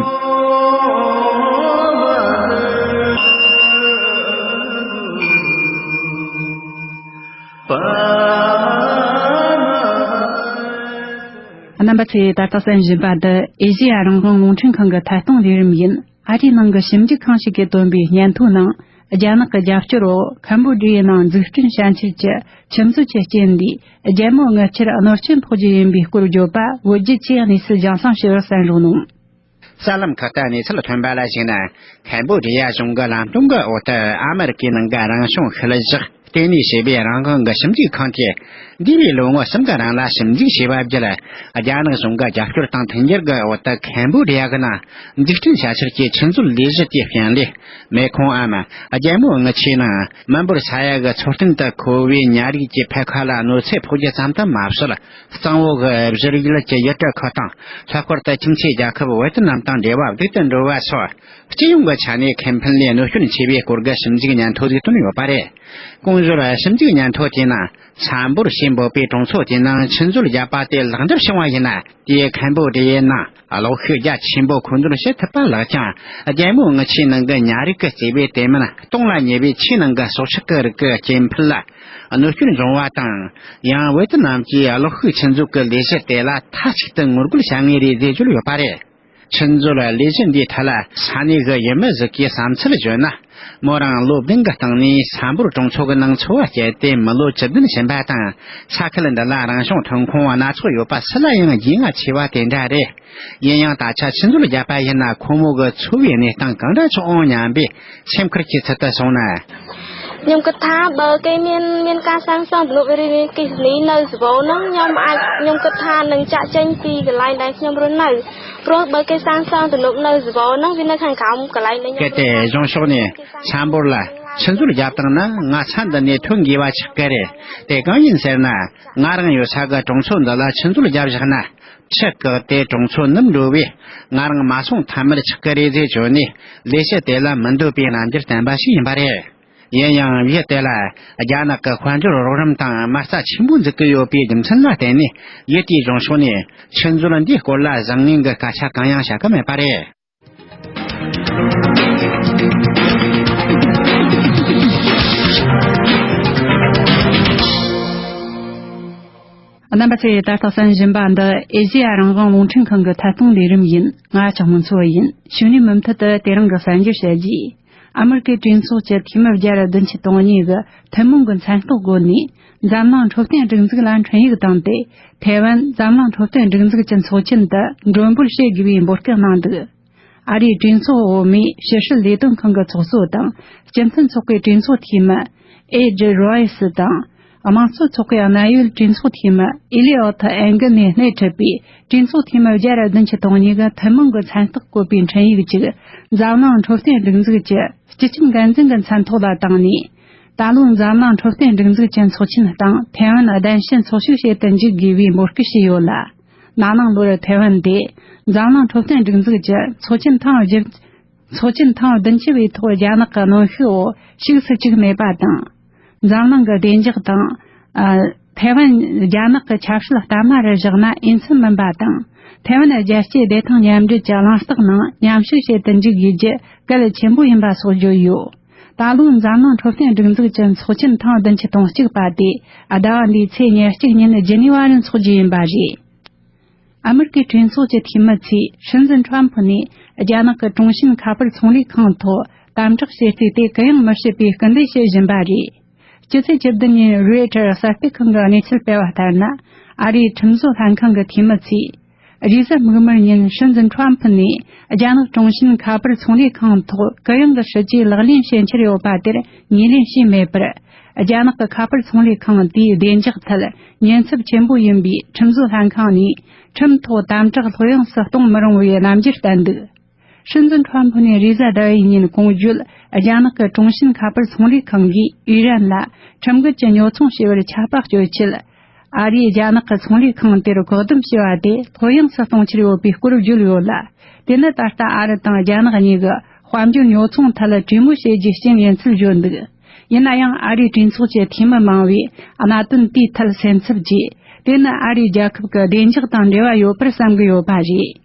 རྣམ་པ་ཚོས་ད་ལྟ་གསན་བཞིན་པ་འདི་ཨེ་ཤི་ཡ་རང་དབང་རླུང་འཕྲིན་ཁང་གི་ཐད་གཏོང་ལས་རིམ་ཡིན། ཨ་རིའི་ནང་གི་ཞིབ་འཇུག་ཁང་ཞིག་གིས་བཏོན་པའི་སྙན་ཐོའི་ནང་། རྒྱ་ནག་གི་རྒྱབ་སྐྱོར་འོག་ཁམ་བོ་ཌི་ཡའི་ནང་འཛུགས་སྐྲུན་བྱ་འཆར་གྱི་ཆུ་མཛོད་ཀྱི་རྐྱེན་ལས། རྒྱལ་མོ་རྔུལ་ཆུར་གནོད་སྐྱོན་ཕོག་རྒྱུ་ཡིན་པའི་སྐོར་བརྗོད་པ་བོད་བརྒྱུད་ཀྱིས་གནས་ཚུལ་རྒྱང་སྲིང་ཞུ་བར་གསན་རོགས་གནང་། གསར་ལམ་ཁག་ཏུ་གནས་ཚུལ་ཐོན་པ་ལ་གཞིགས་ན། ཁམ་བོ་ཌི་ཡ་གཞུང་གི་ལམ་སྟོན་གྱི་འོག་ཏུ་ཨ་མེ་རི་ཀའི་ནང་གི་རང་བྱུང་ཤུལ་བཞག་ ལྟེ་གནས་བྱས་པའི་རང་དབང་གི་ཞིབ་འཇུག་ཁང་གིས་འདས་པའི་ལོ་ངོ་གསུམ་གྱི་རིང་ལ་ཞིབ་འཇུག་བྱས་པ་བརྒྱུད། རྒྱ་ནག་གཞུང་གི་རྒྱབ་སྐྱོར་དང་མཐུན་འགྱུར་གྱི་འོག་ཏུ་ཁམ་བོ་ཌི་ཡ་གི་ནང་འཛུགས་སྐྲུན་བྱ་ཕྱིར་གྱི་ཆུ་མཛོད་ལས་གཞི་དེའི་རྐྱེན་ལས། མེ་ཁོང་འམ་རྒྱལ་མོའི་རྔུལ་ཆུའི་ནང་མི་འབོར་ས་ཡ་གི་འཚོ་རྟེན་དུ་མཁོ་བའི་ཉ་རིགས་ཀྱི་འཕེལ་ཁ་ལ་གནོད་འཚེ་ཕོག་རྒྱུ་ཙམ་དུ་མ་ཟད། གཙང་བོ་གི་བཞུར་ཡུལ་གྱི་ཡུལ་གྲུ་ཁག་དང་། ལྷག་པར་དུ་ཁྱིམ་མཚེས་རྒྱལ་ཁབ་ཝེ་ཏི་ནམ་དང་འབྲེལ་བ་སྡུག་ཏུ་འགྲོ་བ་སོགས། སྤྱི་ཡོངས་ཀྱི་ཆ་ནས་ཁེ་ཕན་ལས་གནོད་སྐྱོན་ཆེ་བའི་སྐོར་གྱི་ཞིབ་འཇུག་སྙན་ཐོ་ཞིག་བཏོན་ཡོད་པ་རེད། གོང་ཞུས་ཞིབ་འཇུག་སྙན་ཐོ་དེའི་ནང་། ས་འབོར་ཞེས་འབོད་པའི་གྲོང་ཚོ་དེའི་ནང་ཆུ་མཛོད་བརྒྱབ་པ་དེ་ལེགས་འགྲུབ་བྱུང་བ་ཡིན་ན། དེས་ཁམ་བོ་ཌི་ཡའི་ནང་གློག་ཤུགས་རྒྱ་ཆེན་པོ་མཁོ་འདོན་བྱེད་ཐུབ་པ་ལགས་ཀྱང་། རྒྱལ་མོའི་རྔུལ་ཆུའི་ནང་གི་ཉ་རིགས་ཀྱི་རྩིས་པའི་དེ་མིན་སྟོང་ལ་ཉེ་བའི་ཆུའི་ནང་གི་སྲོག་ཆགས་ཀྱི་རིགས་ཀྱི་སྐྱེ་འཕེལ་ལ་གནོད་སྐྱོན་འབྱུང་བ་དང་། ཡང་ཝེ་ཏི་ནམ་གྱིས་གློག་ཤུགས་ཆུ་མཛོད་ཀྱི་ལས་གཞི་དེ་ལ་མཐའ་གཅིག་ཏུ་ངོ་རྒོལ་བྱ་ངེས་རེད་ཅེས་བརྗོད་ཡོད་པ་རེད། ཆུ་མཛོད་ལས་གཞི་འདིའི་ཐད་ལ་ས་གནས་ཀྱི་ཡུལ་མི་ཞིག་གིས་བསམ་ཚུལ་བརྗོད་ན། མོ་རང་ལོ་བདུན་གྱི་སྟེང་ནས་ས་འབོར་གྲོང་ཚོ་གི་ནང་འཚོ་བ་སྐྱེལ་ཏེ་མི་ལོ་བཅུ་བདུན་ཕྱིན་པ་དང་། ས་ཁུལ་འདི་ལ་རང་བྱུང་ཐོན་ཁུངས་སྣ་ཚོགས་ཡོད་པ་སུ་ལ་ཡང་རྒྱུས་མངའ་ཆེ་བ་དེ་འདྲ་རེད། ཡིན་ཡང་ད་ཆ་ཆུ་མཛོད་བརྒྱབ་པ་ཡིན་ན་ཁོ་མོ་གི་འཚོ་བའི་གནས་སྟངས་གང་འདྲ་ཆགས་འོང་སྙམ་པའི་སེམས་ཁུར་གྱི་ཚུལ་དུ་གསུངས་ན།ខ្ញុំគិតថាបើគេមានមានការសាងសង់ទំនប់វារីមានអគ្គិសនីនៅស្វោហ្នឹងខ្ញុំអាចខ្ញុំគិតថានឹងចាក់ចេញពីកន្លែងដែលខ្ញុំរស់នៅព្រោះបើគេសាងសង់ទំនប់នៅស្វោហ្នឹងវានៅខាងក្រោមកន្លែងដែលខ្ញុំ གལ་ཏེ་གཞུང་ཕྱོགས་ནས་ས་འབོར་ལ་ཆུ་མཛོད་བརྒྱབ་བཏང་ན། ང་ས་འདི་ནས་ཐོན་དགོས་པ་ཆགས་ཀྱི་རེད། དེ་གང་ཡིན་ཟེར་ན། ང་རང་ཡོད་ས་གི་གྲོང་ཚོ་འདི་ལ་ཆུ་མཛོད་བརྒྱབ་བཞག་ན། ཆུ་བཀག་སྟེ་གྲོང་ཚོ་ནུབ་འགྲོ་བས། ང་རང་མ་སོང་ཐབས་མེད་ཆགས་ཀྱི་རེད་ཟེར་བརྗོད་ནས། ལས་བྱེད་དེ་ལ་མི་འདོད་པའི་རྣམ་འགྱུར་བསྟན་པ་ཞིག་ཡིན་པ་རེད། ཡིན་ཡང་ཡུལ་དེ་ལ་རྒྱ་ནག་གི་དཔལ་འབྱོར་རོགས་རམ་དང་མ་རྩ་ཆེན་པོ་འཛུགས་ཀྱི་ཡོད་པའི་རྒྱུ་མཚན་ལ་བརྟེན་ནས། ཡུལ་དེའི་གཞུང་ཕྱོགས་ནས་ཆུ་མཛོད་འདིའི་སྐོར་ལ་བཟང་ངན་གྱི་སྐད་ཆ་གང་ཡང་བཤད་ཀྱི་མེད་པ་རེད། རྣམ་པ་ཚོས་ད་ལྟ་གསན་བཞིན་པ་འདི་ཨེ་ཤེ་ཡ་རང་དབང་རླུང་འཕྲིན་ཁང་གི་ཐད་གཏོང་ལས་རིམ་ཡིན། ང་ལྕགས་མོ་མཚོ་ཡིན། གཞུག་ནས་མུ་མཐུད་དུ་དེ་རིང་གི་གསར་འགྱུར་བཤད་རྒྱུ། ཨ་མེ་རི་ཀའི་གྲོས་ཚོགས་ཀྱི་འཐུས་མི་བརྒྱ་དང་བདུན་ཅུ་དོན་གཉིས་ཀྱིས་ཐུན་མོང་གི་མཚན་རྟགས་བཀོད་ནས། འཛམ་གླིང་འཕྲོད་བསྟེན་སྒྲིག་འཛུགས་ལ་འཕྲིན་ཡིག་བཏང་སྟེ། ཐའེ་ཝན་འཛམ་གླིང་འཕྲོད་བསྟེན་སྒྲིག་འཛུགས་ཀྱི་ཚོགས་ཆེན་དུ་མགྲོན་འབོད་བྱེད་དགོས་པའི་འབོད་སྐུལ་གནང་འདུག་ཨ་རིའི་གྲོས་ཚོགས་འོག་མའི་ཕྱི་སྲིད་ལས་དོན་ཁང་གི་ཚོགས་གཙོ་དང་། སྤྱི་མཐུན་ཚོགས་པའི་གྲོས་ཚོགས་འཐུས་མི་ཨེ་ཇེ་རོ་ཡེ་སི་དང་། དམངས་གཙོ་ཚོགས་པའི་གནད་ཡོད་གྲོས་ཚོགས་འཐུས་མི་ཨེ་ལི་ཨོ་ཐི་ཨན་གི་ནས་སྣེ་ཁྲིད་པའི་གྲོས་ཚོགས་འཐུས་མི་བརྒྱ་དང་བདུན་ཅུ་དོན་གཉིས་ཀྱིས་ཐུན་མོང་གི་མཚན་རྟགས་བཀོད་པའི་འཕྲིན་ཡིག་ཅིག་འཛམ་གླིང་འཕྲོད་བསྟེན་སྒྲིག་འཛུགས་ཀྱི་སྤྱི་ཁྱབ་འགན་འཛིན་གྱི་མཚན་ཐོག་ལ་བཏང་ནས། ད་ལོའི་འཛམ་གླིང་འཕྲོད་བསྟེན་སྒྲིག་འཛུགས་ཀྱི་ཚོགས་ཆེན་སྟེང་ཐའེ་ཝན་གདན་ཞུ་འཚོལ་ཞིབ་བྱེད་དུ་འཇུག་དགོས་པའི་འབོད་སྐུལ་བྱས་ཡོད་ལ། ན་ནིང་ལོར་ཐའེ་ཝན་དེ་འཛམ་གླིང་འཕྲོད་བསྟེན་སྒྲིག་འཛུགས་ཀྱི་ཚོགས་ཆེན་ཐེངས་བཞི། ཚོགས་ཆེན་ཐེངས་བདུན་ཅུ་པའི་ཐོག་རྒྱ་ནག་གི་གནོན་ཤུགས་འོག་ཞུགས་སུ་བཅུག་མེད་པ་དང་། འཛམ་གླིང་གི་བདེ་འཇགས་དང་། ཨ། ཐའེ་ཝན་རྒྱ་ནག་གི་ཆབ་སྲིད་གཏའ་མ་རུ་བཞག་ན་འོས་འཚམ་མིན་པ་དང་། ཐའེ་ཝན་རྒྱལ་སྤྱིའི་བདེ་ཐང་མཉམ་འབྲེལ་གྱི་གླེང་སྟེགས་ནང་མཉམ་ཞུགས་བྱེད་དུ་འཇུག་དགོས་རྒྱུ་གལ་ཆེན་པོ་ཡིན་པ་སོགས་བརྗོད་ཡོད། ད་ལོའི་འཛམ་གླིང་འཕྲོད་བསྟེན་སྒྲིག་འཛུགས་ཀྱི་ཚོགས་ཆེན་ཐེངས་བདུན་ཅུ་དོན་གཅིག་པ་དེ་ཟླ་བ་འདིའི་ཚེས་ཉེར་གཅིག་ཉིན་ཇི་ནི་ཝ་ནང་འཚོགས་རྒྱུ་ཡིན་པ་རེད། ཨ་མེ་རི་ཀའི་གྲོས་ཚོགས་ཀྱི་འཐུས་མི་ཚོས་སྲིད་འཛིན་ཁྲོམ་ཕུ་ནས་རྒྱ་ནག་གི་ཀྲུང་ཞིན་ཁ་པར་ཚོང་ལས་ཁང་ཐོག་དམ་དྲག་བྱེད་རྩིས་དེ་གུ་ཡངས་མི་བྱེད་པའི་སྐུལ་འདེད་བྱེད་བཞིན་པ་རེད། སྤྱི་ཚེས་བཅུ་བདུན་ཉིན་རོའི་ཊར་གསར་སྤེལ་ཁང་གི་གནས་ཚུལ་སྤེལ་བ་ལྟར་ན། ཨ་རིའི་ཁྲིམས་བཟོ་ལྷན་ཁང་གི་འཐུས་མི་ཚོས་རེས་གཟའ་མིག་དམར་ཉིན་སྲིད་འཛིན་ཁྲོམ་ཕུ་ནས་རྒྱ་ནག་ཀྲུང་ཞིན་ཁ་པར་ཚོང་ལས་ཁང་ཐོག་གུ་ཡངས་ཀྱི་སྲིད་ཇུས་ལག་ལེན་བྱེད་འཆར་ཡོད་པ་དེར་ངོས་ལེན་བྱས་མེད་པར། རྒྱ་ནག་གི་ཁ་པར་ཚོང་ལས་ཁང་དེའི་བདེ་འཇགས་ཐད་ཉེན་ཚབས་ཆེན་པོ་ཡིན་པའི་ཁྲིམས་བཟོ་ལྷན་ཁང་ནས་ཁྲིམས་ཐོག་དམ་དྲག་ལྷོད་ཡངས་སུ་གཏོང་མི་རུང་བའི་རྣམ་འགྱུར་བསྟན་འདུག་སྲིད་འཛིན་ཁྲོམ་ཕུ་ནས་རེས་གཟའ་ཟླ་བའི་ཉིན་གོང་བརྗོད་རྒྱ་ནག་གི་ཀྲུང་ཞིན་ཁ་པར་ཚོང་ལས་ཁང་གིས་ཨི་རན་ལ་ཁྲིམས་འགལ་གྱི་ཉོ་ཚོང་བྱས་པར་ཆད་པ་གཅོད་ཆེད། ཨ་རིས་རྒྱ་ནག་གི་ཚོང་ལས་ཁང་དེར་བཀག་སྡོམ་བྱས་པ་དེ་ལྷོད་ཡངས་སུ་གཏོང་འཆར་ཡོད་པའི་སྐོར་བརྗོད་ཡོད་ལ། དེ་ནི་ད་ལྟ་ཨ་རི་དང་རྒྱ་ནག་གཉིས་ཀྱི་དཔལ་འབྱོར་ཉོ་ཚོང་ཐད་གྲོས་མོལ་བྱེད་རྒྱུའི་རྐྱེན་ཡིན་ཚུལ་བརྗོད་འདུག་ཡིན་ན་ཡང་ཨ་རིའི་གྲོས་ཚོགས་ཀྱི་འཐུས་མི་མང་བས་གནད་དོན་དེའི་ཐད་སེམས་འཚབ་བྱས། དེ་ནི་ཨ་རིའི་རྒྱལ་ཁབ་ཀྱི་བདེ་འཇགས་དང་འབྲེལ་བ་ཡོད་པར་བསམ་གྱི་ཡོད་པ་རེད།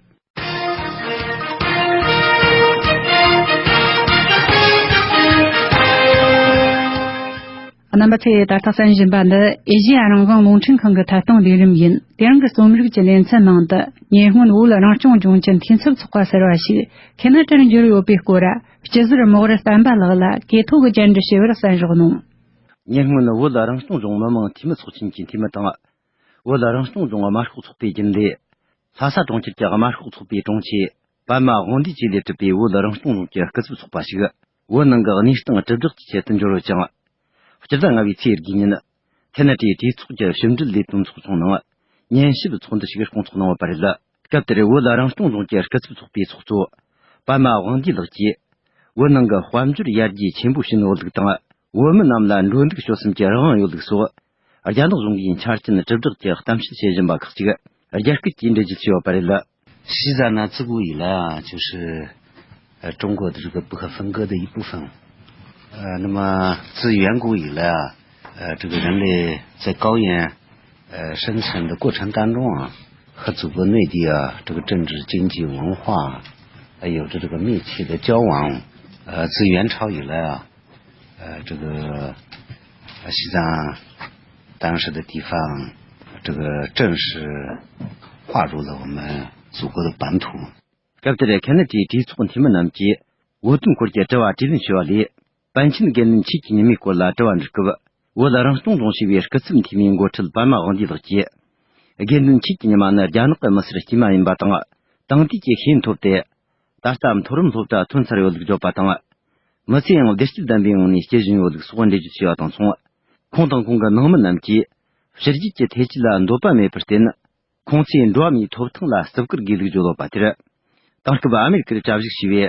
རྣམ་པ་ཚོས་ད་ལྟ་གསན་བཞིན་པ་འདི་ཨེ་ཤེ་ཡ་རང་དབང་རླུང་འཕྲིན་ཁང་གི་ཐད་གཏོང་ལས་རིམ་ཡིན། དེ་རིང་གི་རྩོམ་རིག་གི་ལེ་ཚན་ནང་དུ་ཉེ་སྔོན་བོད་རང་སྐྱོང་ལྗོངས་ཀྱི་འཐུས་ཚབ་ཚོགས་པ་ཟེར་བ་ཞིག་ཁེ་ན་ཌར་འབྱོར་ཡོད་པའི་སྐོར། སྤྱི་ཟུར་མོག་རི་བསྟན་པ་ལགས་ལ་གོ་ཐོས་ཀྱི་བཅར་འདྲི་ཞུས་པར་གསན་རོགས་གནང་། ཉེ་སྔོན་བོད་རང་སྐྱོང་ལྗོངས་མི་དམངས་འཐུས་མི་ཚོགས་ཆེན་གྱི་འཐུས་མི་དང་། བོད་རང་སྐྱོང་ལྗོངས་དམར་ཤོག་ཚོགས་པའི་རྒྱུན་ལས། ལྷ་ས་གྲོང་ཁྱེར་གྱི་དམར་ཤོག་ཚོགས་པའི་དྲུང་ཆེ་པདྨ་དབང་འདུས་བཅས་ལས་གྲུབ་པའི་བོད་རང་སྐྱོང་ལྗོངས་ཀྱི་སྐུ་ཚབ་ཚོགས་པ་ཞིག་བོད་ནང་གི་གནས་སྟངས་དྲིལ་བསྒྲགས་ཀྱི་ཆེད་དུ་འབྱོར་ཡོད་ཅིང་། སྤྱི་ཟླ་ལྔ་བའི་ཚེས་དགུའི་ཉིན། ཐེ་ན་ཏྲིའི་གྲོས་ཚོགས་ཀྱི་ཕྱི་འབྲེལ་ལས་དོན་ཚོགས་ཆུང་ནང་ཉན་ཞིབ་ཚོགས་འདུ་ཞིག་སྐོང་ཚོགས་གནང་བ་པ་རེད། སྐབས་དེར་བོད་རང་སྐྱོང་ལྗོངས་ཀྱི་སྐུ་ཚབ་ཚོགས་པའི་ཚོགས་གཙོ་པདྨ་དབང་འདུས་ལགས་ཀྱིས། བོད་ནང་གི་དཔལ་འབྱོར་ཡར་རྒྱས་ཆེན་པོ་ཕྱིན་ཡོད་ལུགས་དང་། བོད་མི་རྣམས་ལ་འགྲོ་འདུག་སྤྱོད་གསུམ་གྱི་རང་དབང་ཡོད་ལུགས་སོགས། རྒྱ་ནག་གཞུང་གིས་འཆར་ཅན་དྲིལ་བསྒྲགས་ཀྱི་གཏམ་བཤད་བྱེད་བཞིན་པ་ཁག་ཅིག་རྒྱ་སྐད་ཀྱིས་འགྲེལ་བརྗོད་བྱས་ཡོད་པ་རེད། 实际上呢，自古以来啊，就是，呃，中国的这个部分分割的一部分。呃，那么自远古以来啊，呃，这个人类在高原，呃，生存的过程当中啊，和祖国内地啊，这个政治、经济、文化，还有这这个密切的交往，呃，自元朝以来啊，呃，这个，呃，西藏当时的地方，这个正式划入了我们祖国的版图。 སྐབས་དེར་ཁ་ན་ཌའི་གྲོས་ཚོགས་འཐུས་མི་རྣམས་ཀྱིས་བོད་དོན་སྐོར་གྱི་དྲི་བ་དྲིས་ལན་ཞུས་པ་ལས། པཎ་ཆེན་དགེ་འདུན་ཆོས་ཀྱི་ཉི་མའི་སྐོར་ལ་དྲི་བ་འདྲི་སྐབས། བོད་རང་སྐྱོང་ལྗོངས་ཞེས་པའི་སྐུ་ཚབ་འཐུས་མིའི་འགོ་ཁྲིད་པདྨ་དབང་འདུས་ལགས་ཀྱིས། དགེ་འདུན་ཆོས་ཀྱི་ཉི་མ་ནི་རྒྱ་ནག་གི་མི་སེར་དཀྱུས་མ་ཡིན་པ་དང་། དེང་དུས་ཀྱི་ཤེས་ཡོན་ཐོབ་སྟེ། ད་ལྟ་མཐོ་རིམ་སློབ་གྲྭ་ཐོན་ཚར་ཡོད་ལུགས་བརྗོད་པ་དང་། མི་ཚེ་ཡང་བདེ་སྐྱིད་ལྡན་པའི་ངང་ནས་སྐྱེལ་བཞིན་ཡོད་ལུགས་སོགས་འགྲེལ་བརྗོད་བྱས་པ་དང་མཚུངས། ཁོང་དང་ཁོང་གི་ནང་མི་རྣམས་ཀྱིས། ཕྱི་རྒྱལ་གྱི་ཐེ་ཇུས་ལ་འདོད་པ་མེད་པར་བརྟེན། ཁོང་ཚོས་འགྲོ་བ་མིའི་ཐོབ་ཐང་ལ་བརྩི་བཀུར་དགོས་ལུགས་བརྗོད་ཡོད་པ་དེར། དེང་སྐབས་ཨ་མེ་རི་ཀར་གྲ་བཞུགས་ཞུས་པའི་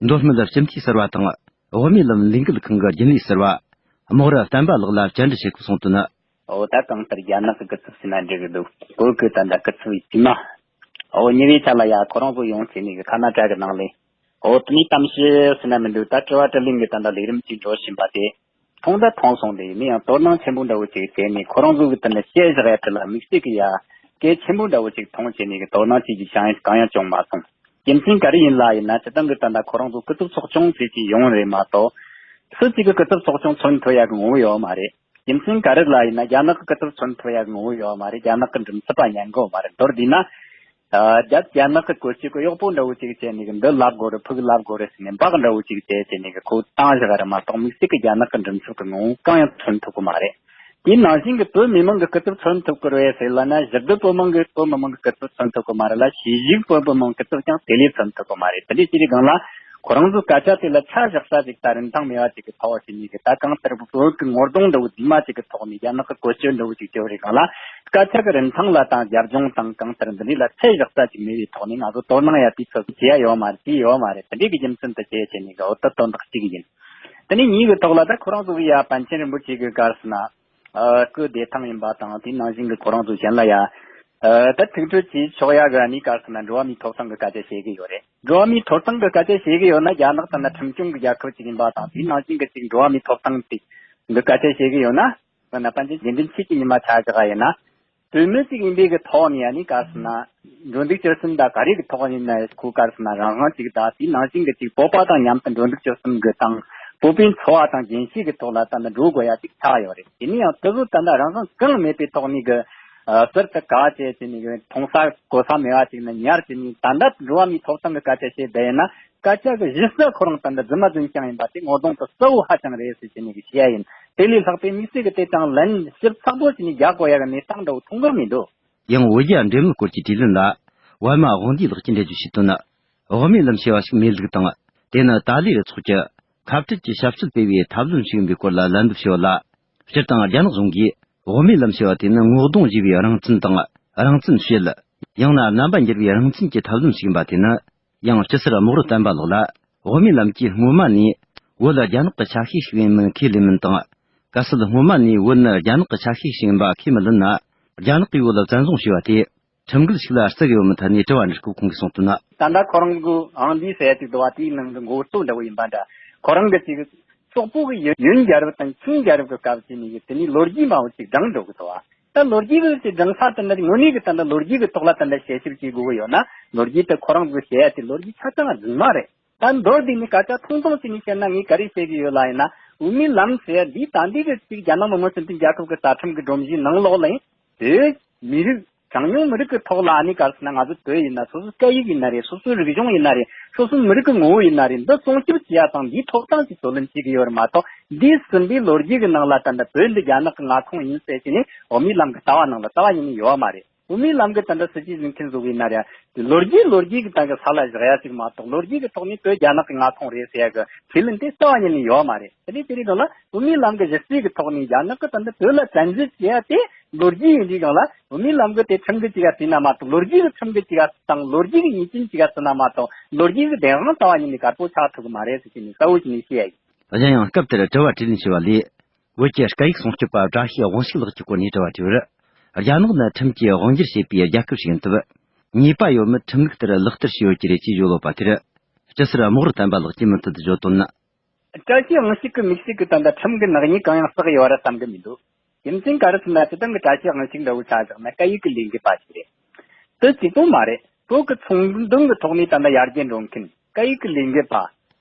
མདོ་སྨད་སྤྱི་འཐུས་ཟུར་པ་དང་། དབུ་མའི་ལམ་ལས་འགུལ་ཁང་གི་རྒྱུན་ལས་ཟུར་པ། རྨོག་ར་བསྟན་པ་ལགས་ལ་བཅར་འདྲི་བྱེད་སྐབས་གསུངས་དོན། འོ་ད་གང་ལྟར་རྒྱ་ནག་གི་སྐུ་ཚབ་ཟེར་ན་འགྲིག་གི་འདུག་བོད་ཀྱི་ད་ལྟ་སྐུ་ཚབ་ཡིན་དུས་མ། འོ་ཉེ་བའི་ཆར་ལ་ཡ་ཁོ་རང་ཚོ་ཡོང་བྱས་ནས་གི་ཁ་ན་ཌ་གི་ནང་ལས། འོ་དེ་ནས་གཏམ་བཤད་ཟེར་ན་མི་འདུག་ད་དྲི་བ་དྲིས་ལན་གི་ད་ལྟ་ལས་རིམ་ཅིག་འགྲོ་བཞིན་པ་དེ། མཐོང་ད་མཐོང་སོང་། དེ་ཡིན་ན་ཡང་དོ་སྣང་ཆེན་པོ་འདྲ་བོ་ཅིག་བྱས་ནས་ཁོ་རང་ཚོ་གི་དེ་ནི་བཤད་བཞག་ཡ་དེ་ལ་དམིགས་བསལ་གི་ཡ་གལ་ཆེན་པོ་འདྲ་བོ་ཅིག་མཐོང་བྱས་ནས་གི་དོ་སྣང་བྱེད་རྒྱུ་བྱུང་ཡ་གང་ཡང་བྱུང་མ་སོང་། རྒྱུ་མཚན་ག་རེ་ཡིན་ལ་ཡིན་ན་སྤྱིར་བཏང་གི་ད་ལྟ་ཁོ་རང་ཚོ་སྐུ་ཚབ་ཚོགས་ཆུང་ཟེར་གྱི་ཡོང་རེད་མ་གཏོགས། སུ་གཅིག་གི་སྐུ་ཚབ་ཚོགས་ཆུང་མཚོན་ཐུབ་ཡ་གི་ངོ་བོ་ཡོད་མ་རེད། རྒྱུ་མཚན་ག་རེ་ལ་ཡིན་ན་རྒྱ་ནག་གི་སྐུ་ཚབ་མཚོན་ཐུབ་ཡ་གི་ངོ་བོ་ཡོད་མ་རེད། རྒྱ་ནག་གི་མགྲིན་ཚབ་པ་ཉན་གི་ཡོད་མ་རེད། མདོར་བསྡུས་ན། ཨ། རྒྱ་རྒྱ་ནག་གི་བཀོལ་སྤྱོད་གི་གཡོག་པོ་འདྲ་བོ་ཅིག་བྱས་ནས་གི་འདི་ལབ་དགོས་རེད། ཕུག་ལབ་དགོས་རེད་ཟེར་ནས་འབག་འདྲ་བོ་ཅིག་བྱས་བྱས་ནས་གི་ཁོ་བཏང་བཞག་རེད་མ་གཏོགས་དམིགས་བསལ་གི་རྒྱ་ནག་གི་མགྲིན་ཚབ་གི་ངོ་བོ་གང་ཡང་མཚོན་ཐུབ་གི་མ་རེད། དེའི་ནང་བཞིན་གི་བོད་མི་མང་གི་སྐུ་ཚབ་མཚོན་ཐུབ་གི་རེད་ཟེར་ལབ་ན་གཞི་རྒྱ་བོད་མང་གི་བོད་མི་མང་གི་སྐུ་ཚབ་མཚོན་ཐུབ་གི་མ་རེད་ལ། གཞིས་བཞུགས་བོད་མི་མང་གི་སྐུ་ཚབ་ཀྱང་དེ་ལས་མཚོན་ཐུབ་གི་མ་རེད། དེ་འདྲའི་ཅི་རིགས་སྒང་ལ་ཁོ་རང་ཚོའི་སྐད་ཆ་དེ་ལ་ཆ་བཞག་ས་ཅིག་ད་རིན་ཐང་མེད་པ་ཅིག་གི་ཐོག་བྱས་ནས་གི་ད་གང་ལྟར་བོད་ཀྱི་ངོ་གདོང་འདྲ་བོ་རྫུན་མ་ཅིག་གི་ཐོག་ནས་རྒྱ་ནག་གི་བཀོལ་སྤྱོད་འདྲ་བོ་ཅིག་བྱས་པ་རེད་གང་ལ། སྐད་ཆ་གི་རིན་ཐང་ལ་དང་རྒྱབ་ལྗོངས་དང་གང་ལྟར་འདི་འདྲ་ལ་ཚད་བཞག་ས་ཅིག་མེད་པའི་ཐོག་ནས་ང་ཚོ་དོ་སྣང་ཡ་དུས་ཚོད་བྱེད་ཡ་ཡོད་མ་རེད། དེ་ཡོད་མ་རེད། དེ་འདྲའི་གི་རྒྱུ་མཚན་དུ་བྱས་བྱས་ནས་གི་འོ་ད་དོན་དག་གཅིག་ཡིན། དེ་ནས་གཉིས་ཀྱི་ཐོག་ལ་ད་ཁོ་རང་ཚོ་གི་ཡ་པཎ་ཆེན་རིན་པོ་ཆེ་གི་སྐབས་སུ་ན། ཨ། སྐུ་བདེ་ཐང་ཡིན་པ་དང་དེའི་ནང་བཞིན་གྱི་ཁོ་རང་ཚོ་གཞན་ལ་ཡ། ཨ། ད་ཐུགས་ཁྲོ་བྱེད་ཆོག་ཡ་གི་ཨ་ནི་སྐབས་སུ་ན་འགྲོ་བ་མིའི་ཐོབ་ཐང་གི་སྐད་ཆ་བཤད་གི་ཡོད་རེད། འགྲོ་བ་མིའི་ཐོབ་ཐང་གི་སྐད་ཆ་བཤད་གི་ཡོད་ན་རྒྱ་ནག་ད་ན་ཁྲིམས་སྐྱོང་གི་རྒྱལ་ཁབ་ཅིག་ཡིན་པ་དང་དེའི་ནང་བཞིན་གྱི་ཅིག་འགྲོ་བ་མིའི་ཐོབ་ཐང་དེ་གི་སྐད་ཆ་བཤད་གི་ཡོད་ན། ད་ན་པཎ་ཆེན་དགེ་འདུན་ཆོས་ཀྱི་ཉི་མ་ཆ་བཞག་ཡིན་ན། བོད་མི་ཅིག་ཡིན་པའི་གི་ཐོག་ནས་ཨ་ནི་སྐབས་སུ་ན། འགྲོ་འདུག་སྤྱོད་གསུམ་དང་ག་རེ་གི་ཐོག་ནས་ན་ཁོ་སྐབས་སུ་ན་རང་དབང་ཅིག་དང་དེའི་ནང་བཞིན་གྱི་ཅིག་བོད་པ་དང་མཉམ་དུ་འགྲོ་འདུག་སྤྱོད་གསུམ་གི་དང་བོད་པའི་འཚོ་བ་དང་རྒྱལ་སྤྱི་གི་ཐོག་ལ་ད་ནི་འགྲོ་དགོས་ཡ་ཅིག་ཆགས་ཡོད་རེད། དེ་ནས་ཡང་དེ་ཚོ་ད་ནི་རང་དབང་གང་མེད་པའི་ཐོག་ནས་གི་ཟུར་དུ་ག་བྱས་བྱས་ནས་གི་མཐོང་ས་གོ་ས་མེད་པ་ཅིག་ནི་ཉར་བྱས་ནས་ད་ལྟ་འགྲོ་བ་མིའི་ཐོབ་ཐང་གི་སྐད་ཆ་བཤད་བསྡད་ཡིན་ན། སྐད་ཆ་གི་གཞི་རྩ་ཁོ་རང་ད་ལྟ་རྫུན་མ་རྫུན་རྐྱང་ཡིན་པ་དེ་ངོ་གདོང་དུ་གསལ་བོ་ཧ་ཅང་རེད་ཟེར་བྱས་ནས་གི་བཤད་ཡ་ཡིན། དེ་ལས་ལྷག་པའི་དམིགས་བསལ་གི་དེ་དང་ལན་ཞིབ་ཚགས་པོ་བྱས་ནས་རྒྱག་དགོས་ཡ་གི་གནས་སྟངས་འདྲ་བོ་མཐོང་གི་མི་འདུག་ཡང་བོད་རྒྱ་འབྲེལ་མོལ་སྐོར་གྱི་དྲིས་ལན་ལ། པདྨ་དབང་འདུས་ལགས་ཀྱིས་འགྲེལ་བརྗོད་བྱས་དོན། དབུ་མའི་ལམ་ཞེས་པ་ཞིག་མེད་ལུགས་དང་། དེ་ནི་ཏཱ་ལའི་རུ་ཚོགས་ཀྱི་ཁ་བྲལ་གྱི་ཞབས་ཞུ་སྤེལ་བའི་ཐབས་ལམ་ཞིག་ཡིན་པའི་སྐོར་ལ་ལན་འདེབས་ཞུས་པ་ལ། སྤྱིར་བཏང་རྒྱ་ནག་གཞུང་གིས་དབུ་མའི་ལམ་ཞེས་པ་དེ་ནི་ངོ་གདོང་བརྗེ་བའི་རང་བཙན་དང་། རང་བཙན་བྱེད། ཡང་ན་རྣམ་པ་འགྱུར་བའི་རང་བཙན་གྱི་ཐབས་ལམ་ཞིག་ཡིན་པ་དེ་ནི། ཡང་སྤྱི་ཟུར་རྨོག་རུ་བསྟན་པ་ལགས་ལ། དབུ་མའི་ལམ་གྱིས་སྔོན་མ་ནས་བོད་ལ་རྒྱ་ནག་གི་ཆ་ཤས་ཤིག་ཡིན་མིན་ཁས་ལེན་མིན་དང་། གལ་སྲིད་སྔོན་མ་ནས་བོད་ནི་རྒྱ་ནག་གི་ཆ་ཤས་ཤིག་ཡིན་པ་ཁས་མི་ལེན་ན། རྒྱ་ནག་གིས་བོད་ལ་བཙན་བཟུང་བྱས་པ་དེ། ཁྲིམས་འགལ་ཞིག་ལ་བརྩི་གི་ཡོད་མིན་ཐད་ནས་དྲི་བ་འདྲི་སྐབས་ཁོང་གིས་གསུངས་དོན། ད་ལྟ་ཁོ་རང་གི་ཨང་འདི་ཟེར་ཡ་ཅིག་འདུག་བ། དེའི་ནང་གི་མགོ་གཙོ་འདྲ་བོ་ཡིན་པ་འདྲ། ཁོ་རང་གི་ཅིག་སོག་པོ་གི་ཡོན་ཡོན་རྒྱལ་རབས་དང་ཆིང་རྒྱལ་རབས་ཀྱི་སྐབས་ཀྱི་ནས་དེ་ནས་ལོ་རྒྱུས་མང་བོ་ཅིག་བགྲངས་འགྲོ་གི་འདུག་བ། ད་ལོ་རྒྱུས་ཀྱི་ཅིག་བགྲངས་ས་དེ་འདྲ་དངོས་གནས་ཀྱི་ད་ལྟ་ལོ་རྒྱུས་ཀྱི་ཐོག་ལ་ད་ལྟ་དཔྱད་ཞིབ་བྱེད་དགོས་ཀྱི་ཡོད་ན། ལོ་རྒྱུས་དེ་ཁོ་རང་གི་བཤད་ཡ་དེ་ལོ་རྒྱུས་ཆ་ཚང་རྫུན་མ་རེད། ད་མདོར་བསྡུས་ནས་སྐད་ཆ་ཐུང་ཐུང་ཅིག་ནས་བཤད་ན་ངས་ག་རེ་བཤད་ཀྱི་ཡོད་ལབ་ཡིན་ན། དབུ་མའི་ལམ་ཟེར་ཡ་འདི་ད་འདི་གི་ཅིག་རྒྱ་ནག་མི་དམངས་སྤྱི་མཐུན་རྒྱལ་ཁབ་ཀྱི་རྩ་ཁྲིམས་ཀྱི་སྒྲོམ་གཞིའི་ནང་ལོགས་ལ་ཡིན། བོད་མི་རིགས་གྲངས་ཉུང་མི་རིགས་ཀྱི་ཐོག་ལ་ཨ་ནི་ག་རེ་ཟེར་ན་ང་ཚོ་བོད་ཡིན་ན་སོ་སོའི་སྐད་ཡིག་ཡིན་ན་རེད། སོ་སོའི་རིག་གཞུང་ཡིན་ན་རེད། སོ་སོའི་མི་རིགས་ཀྱི་ངོ་བོ་ཡིན་ན་རེད། འདི་སྲུང་སྐྱོབ་བྱེད་ཡ་དང་འདིའི་ཐོབ་ཐང་ཅིག་རྩོད་ལེན་བྱེད་ཀྱི་ཡོད་རེད་མ་གཏོགས། འདས་ཟིན་པའི་ལོ་རྒྱུས་ཀྱི་ནང་ལ་ད་ལྟ་བོད་འདི་རྒྱ་ནག་གི་མངའ་ཁོངས་ཡིན་ཟེར་གྱི་ནི་དབུ་མའི་ལམ་གྱི་ལྟ་བ་ནང་ལ་རྩ་བ་ཉིད་ནས་ཡོད་མ་རེད། བོད་མིའི་ལམ་གི་ད་ལྟ་སྲིད་ཇུས་འཛིན་མཁན་ཚོ་གི་ཡིན་ན་རེད། ལོ་རྒྱུས་ལོ་རྒྱུས་ཀྱི་སྟེང་གི་ས་ལ་བཞག་ཡ་ཅིག་མ་གཏོགས། ལོ་རྒྱུས་ཀྱི་ཐོག་ནས་བོད་རྒྱ་ནག་གི་མངའ་ཁོངས་རེད་ཟེར་ཡ་གི་ཁས་ལེན་དེ་རྩ་བ་ཉིད་ནས་ཡོད་མ་རེད། དེ་འདྲའི་དེ་རིང་ལ་བོད་མིའི་ལམ་གྱི་གཞི་རྩའི་གི་ཐོག་ནས་རྒྱ་ནག་གི་ད་ལྟ་བོད་ལ་བཙན་འཛུལ་བྱེད་ཡ་དེ་ལོ་རྒྱུས་ཡིན་དུས་སྒང་ལ། བོད་མིའི་ལམ་གྱི་དེ་ཁྲིམས་ཀྱི་ཅིག་ག་བརྩིས་ན་མ་གཏོགས། ལོ་རྒྱུས་ཀྱི་ཁྲིམས་ཀྱི་ཅིག་ག་དང་ལོ་རྒྱུས་ཀྱི་ཉེས་ཅན་ཅིག་ག་བརྩིས་ན་མ་གཏོགས། ལོ་རྒྱུས་ཀྱི་བདེན་དཔང་རྩ་བ་ཉིད་ནས་དཀར་པོ་ཆགས་ཐུབ་ཀྱི་མ་རེད་ཟེར་གྱི་ནས་གསལ་བོ་བྱས་ནས་བཤད་ཡ་ཡིན། གཞན་ཡང་སྐབས་དེར་དྲི་བ་དྲིས་ལན་ཞུ་བ་ལས། བོད་ཀྱི་སྐད་ཡིག་སྲུང་སྐྱོབ་པ་བཀྲ་ཤིས་དབང་ཕྱུག་ལགས་ཀྱི་སྐོར་ནས་དྲི་བ་དྲིས་པར། རྒྱ་ནག་ནི་ཁྲིམས་ཀྱིས་དབང་སྒྱུར་བྱེད་པའི་རྒྱལ་ཁབ་ཞིག་ཡིན་སྟབས། ཉེས་པ་ཡོད་མེད་ཁྲིམས་ལུགས་ལྟར་ལག་བསྟར་བྱས་ཡོད་ཀྱི་རེད་ཅེས་བརྗོད་ཡོད་པ་དེར། སྤྱི་ཟུར་རྨོག་རུ་བསྟན་པ་ལགས་ཀྱིས་མུ་མཐུད་དུ་བརྗོད་དོན་ནི། བཀྲ་ཤིས་དབང་ཕྱུག་གི་དམིགས་བསལ་གྱི་ད་ལྟ་ཁྲིམས་ཀྱི་ནག་ཉེས་གང་ཡང་བསགས་ཡོད་རེད་བསམ་གྱི་མི་འདུག་རྒྱུ་མཚན་ག་རེ་ཟེར་ན། སྤྱིར་བཏང་གི་བཀྲ་ཤིས་དབང་ཕྱུག་འདྲ་བོ་ཆ་བཞག་ན་སྐད་ཡིག་གི་ལས་འགུལ་པ་ཞིག་རེད། དེ་གཅིག་པོ་མ་རེད། བོད་ཀྱི་ཚོང་དོན་གྱི་ཐོག་ནས་ད་ལྟ་ཡར་རྒྱས་འགྲོ་མཁན། སྐད་ཡིག་གི་ལས་འགུལ་པ།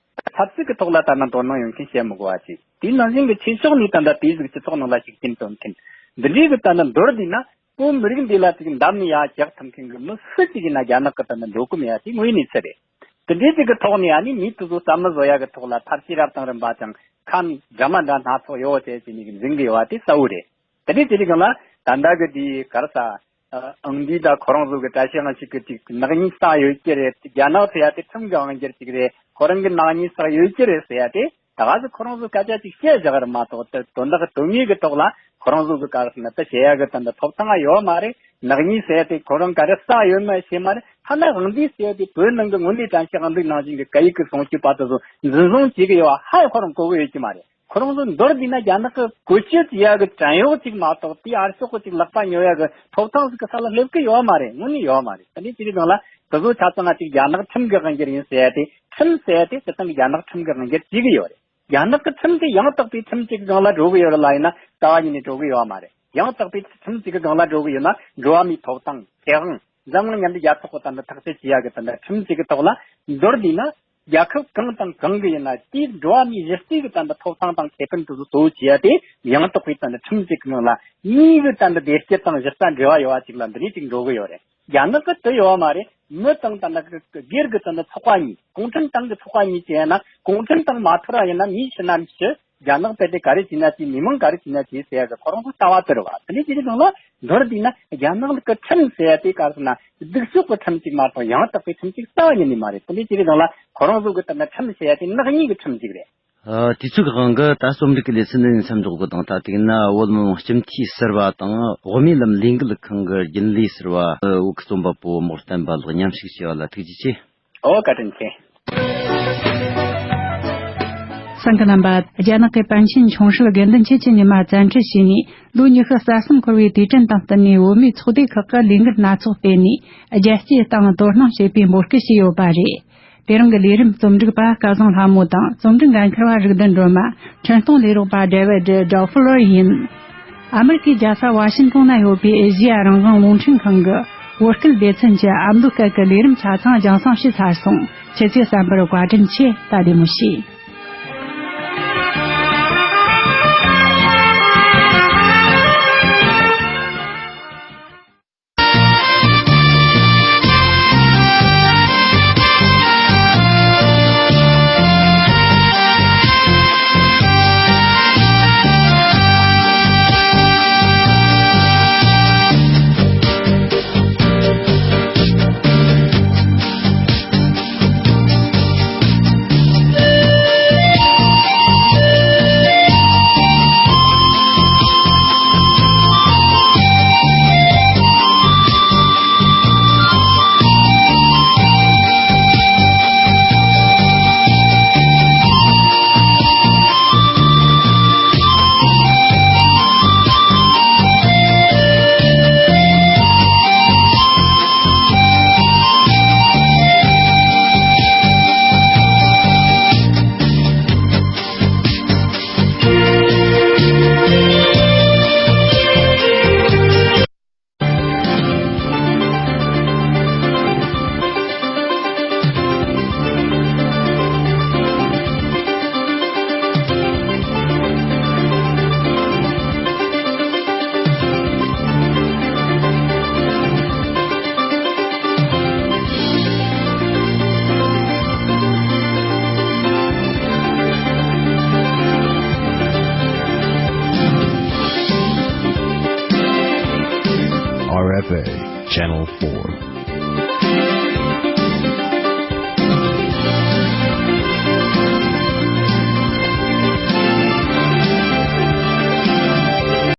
ཆབ་སྲིད་ཀྱི་ཐོག་ལ་ད་ལྟ་དོ་སྣང་ཡོད་མཁན་བཤད་མི་དགོས་པ་ཅིག་དེའི་ནང་བཞིན་གྱི་ཆོས་ཕྱོགས་ནས་ད་ལྟ་དེའི་གཟུགས་སྤྱི་ཚོགས་ནང་ལ་ཤུགས་རྐྱེན་སྟོན་མཁན། འདི་འདྲའི་གི་ད་ལྟ་མདོར་བསྡུས་ན། བོད་མི་རིགས་འདི་ལ་ཅིག་འདམ་ནས་ཡར་བཀྱག་ཐུབ་མཁན་གྱི་མི་སུ་ཅིག་ཡིན་ན་རྒྱ་ནག་གི་ད་ལྟ་འགྲོ་གི་མེད་ཡ་དེ་དངོས་གནས་ཚུལ་རེད། དེ་འདྲའི་ཅིག་གི་ཐོག་ནས་ཨ་ནི་མི་དེ་ཚོ་བསམ་བློ་བཟོ་ཡ་གི་ཐོག་ལ་ཐབས་ཤེས་རབ་དང་རིམ་པ་དང་ཁམས་འདྲ་མ་འདྲ་སྣ་ཚོགས་ཡོད་ཟེར་བྱས་ནས་གི་འཛིན་གི་ཡོད་པ་དེ་གསལ་བོ་རེད། དེ་འདྲའི་དེ་རིགས་ལ་ད་ལྟ་གི་དེའི་ག་རེ་ཟ། ཨང་འདི་ད་ཁོ་རང་ཚོ་གི་བཀྲ་ཤིས་དབང་ཕྱུག་གི་ཅིག་ནག་ཉེས་བསགས་ཡོད་ཀྱི་རེད། རྒྱ་ནག་ཟེར་ཡ་དེ་ཁྲིམས་གི་དབང་སྒྱུར་ཅིག་རེད། ཁོ་རང་གི་ནག་ཉེས་བསགས་ཡོད་ཀྱི་རེད་ཟེར་ཡ་དེ། ད་ག་ཟེ་ཁོ་རང་ཚོ་སྐད་ཆ་ཅིག་བཤད་བཞག་རེད་མ་གཏོགས། དེ་དོན་དག་དོན་དངོས་ཀྱི་ཐོག་ལ་ཁོ་རང་ཚོ་གི་ག་རེ་ཟེར་ན་དེ་བྱེད་ཡ་གི་ད་ལྟ་ཐོབ་ཐང་ཡོད་མ་རེད། ནག་ཉེས་ཟེར་ཡ་དེ་ཁོ་རང་ག་རེ་བསགས་ཡོད་མེད་ཤེས་མ་རེད། ཐ་ན་དབང་འདུས་ཟེར་ཡ་དེ་བོད་ནང་གི་དངོས་གནས་བཀྲ་ཤིས་དབང་འདུས་ནང་བཞིན་གྱི་སྐད་ཡིག་གི་སྲུང་སྐྱོབ་པ་དེ་ཚོ་འཛིན་བཟུང་བྱེད་ཀྱི་ཡོད་པ་ཧ་ཡང་ཁོ་རང་གོ་གི་ཡོད་ཀྱི་མ་རེད། ཁོ་རང་ཚོ་མདོར་བསྡུས་ན་རྒྱ་ནག་གི་བཀོལ་སྤྱོད་བྱེད་ཡ་གི་བྲན་གཡོག་ཅིག་མ་གཏོགས། དེའི་ཨ་ཤོག་གི་ཅིག་ལག་པ་ཉོ་ཡ་གི་ཐོབ་ཐང་ཟིག་གི་ས་ལ་སླེབས་ཀྱི་ཡོད་མ་རེད། དངོས་གནས་ཡོད་མ་རེད། དེ་འདྲའི་ཅི་རིགས་སྒང་ལ་དེ་ཚོ་ཆ་ཚང་ང་ཅིག་རྒྱ་ནག་ཁྲིམས་ཀྱི་དབང་སྒྱུར་ཡིན་ཟེར་ཡ་དེ། ཁྲིམས་ཟེར་ཡ་དེ་སྤྱིར་བཏང་གི་རྒྱ་ནག་ཁྲིམས་ཀྱི་དབང་སྒྱུར་བྱེད་ཀྱི་ཡོད་རེད། རྒྱ་ནག་གི་ཁྲིམས་དེ་ཡང་དག་པའི་ཁྲིམས་ཅིག་གི་སྒང་ལ་འགྲོ་གི་ཡོད་རེད་ལ་ཡིན་ན་རྩ་བ་ཉིད་ནས་འགྲོ་གི་ཡོད་མ་རེད། ཡང་དག་པའི་ཁྲིམས་ཅིག་གི་སྒང་ལ་འགྲོ་གི་ཡོད་ན་འགྲོ་བ་མིའི་ཐོབ་ཐང་ཁེ་དབང་། འཛམ་གླིང་མཉམ་འབྲེལ་རྒྱལ་ཚོགས་ཀྱི་ད་ལྟ་ཐག་གཅོད་བྱེད་ཡ་གི་ད་ལྟ་ཁྲིམས་ཅིག་གི་ཐོག་ལ་མདོར་བསྡུས་ན། རྒྱལ་ཁབ་གང་དང་གང་གི་ཡིན་ན་དེའི་འགྲོ་བ་མིའི་གཞི་རྩའི་གི་ད་ལྟ་ཐོབ་ཐང་དང་ཁེ་ཕན་དེ་ཚོ་གཙོ་བོ་བྱེད་ཡ་དེ་ཡང་དག་པའི་ད་ལྟ་ཁྲིམས་ཅིག་གི་ནང་ལ་མིའི་གི་ད་ལྟ་བདེ་སྐྱིད་དང་གཞི་རྩ་འབྲེལ་བ་ཡོད་པ་ཅིག་ལ་འདི་རིགས་ཅིག་འགྲོ་གི་ཡོད་རེད། རྒྱ་ནག་གི་དེ་ཡོད་པ་མ་རེད། མི་དང་ད་ལྟ་གི་སྒེར་གི་ད་ལྟ་ཚོགས་པ་གཉིས། གུང་ཁྲན་ཏང་གི་ཚོགས་པ་གཉིས་ཅིག་ཡིན་ན། གུང་ཁྲན་ཏང་མ་འཐོར་བ་ཡིན་ན་མིའི་ཕྱི་ནང་ཕྱི། རྒྱ་ནག་དཔེ་དེ་ག་རེ་བྱས་ན་བྱས། མི་མང་ག་རེ་བྱས་ན་བྱས་ཟེར་ཡ་གི་ཁོ་རང་ཚོ་ལྟ་བ་དེ་རེད་བ། དེ་འདྲའི་ཅི་རིགས་སྒང་ལ་མདོར་བསྡུས་ན་རྒྱ་ནག་གི་ཁྲིམས་ཟེར་ཡ་དེ་ག་རེ་ཟེར་ན་སྡུག་ཕྱོགས་ཀྱི་ཁྲིམས་ཅིག་མ་གཏོགས་ཡང་དག་པའི་ཁྲིམས་ཅིག་རྩ་བ་ཉིད་ནས་མ་རེད། དེ་འདྲའི་ཅི་རིགས་སྒང་ལ་ཁོ་རང་ཚོ་གི་ལྟར་ན་ཁྲིམས་ཟེར་ཡ་དེ་ནག་ཉེས་ཀྱི་ཁྲིམས་ཅིག་རེད། ཨ། དུས་ཚོད་ཀྱི་དབང་གིས་ད་རྩོམ་སྒྲིག་གི་ལེ་ཚན་འདི་ནས་མཚམས་འཇོག་དགོས་དང་། ད་ཐེངས་ན་བོད་མི་མང་སྤྱི་འཐུས་ཟུར་པ་དང་དབུ་མའི་ལམ་ལས་འགུལ་ཁང་གི་རྒྱུན་ལས་ཟུར་པ་བོད་ཀྱི་རྩོམ་པ་པོ་རྨོག་བསྟན་པ་ལགས་མཉམ་ཞུགས་བྱས་པ་ལ་ཐུགས་རྗེ་ཆེ། ཨོ། བཀའ་དྲིན་ཆེ། གསན་མཁན་རྣམ་པ། རྒྱ་ནག་གི་པཎ་ཆེན་ཆུང་སྲིད་དགེ་འདུན་ཆོས་ཀྱི་ཉི་མ་བཙན་ཁྲིད་བྱས་ནས་ལོ་ཉི་ཤུ་རྩ་གསུམ་འཁོར་བའི་དུས་དྲན་དང་བསྟུན་ནས་བོད་མིའི་ཚོགས་སྡེ་ཁག་གིས་ལས་འགུལ་སྣ་ཚོགས་སྤེལ་ནས་རྒྱལ་སྤྱིའི་སྟེང་དོ་སྣང་བྱེད་པའི་འབོད་སྐུལ་བྱས་ཡོད་པ་རེད། དེ་རིང་གི་ལས་རིམ་རྩོམ་སྒྲིག་པ་སྐལ་བཟང་ལྷ་མོ་དང་། རྩོམ་སྒྲིག་འགན་འཁུར་བ་རིག་ལྡན་སྒྲོལ་མ། འཕྲིན་གཏོང་ལས་རོགས་པ་ཌེ་ཝིད་ཌོ་ཕུ་ལར་ཡིན། ཨ་མེ་རི་ཁའི་རྒྱལ་ས་ཝ་ཤིང་ཏོན་ན་ཡོད་པའི་ཨེ་ཤེ་ཡ་རང་དབང་རླུང་འཕྲིན་ཁང་གི་བོད་སྐད་སྡེ་ཚན་གྱི་ཨ་མདོ་སྐད་ཀྱི་ལས་རིམ་ཆ་ཚང་རྒྱང་སྲིང་ཞུས་ཚར་སོང་། ཁྱེད་ཚོས་གསན་པར་བཀའ་དྲིན་ཆེ། ད་བདེ་མོ་བྱོས། Channel four.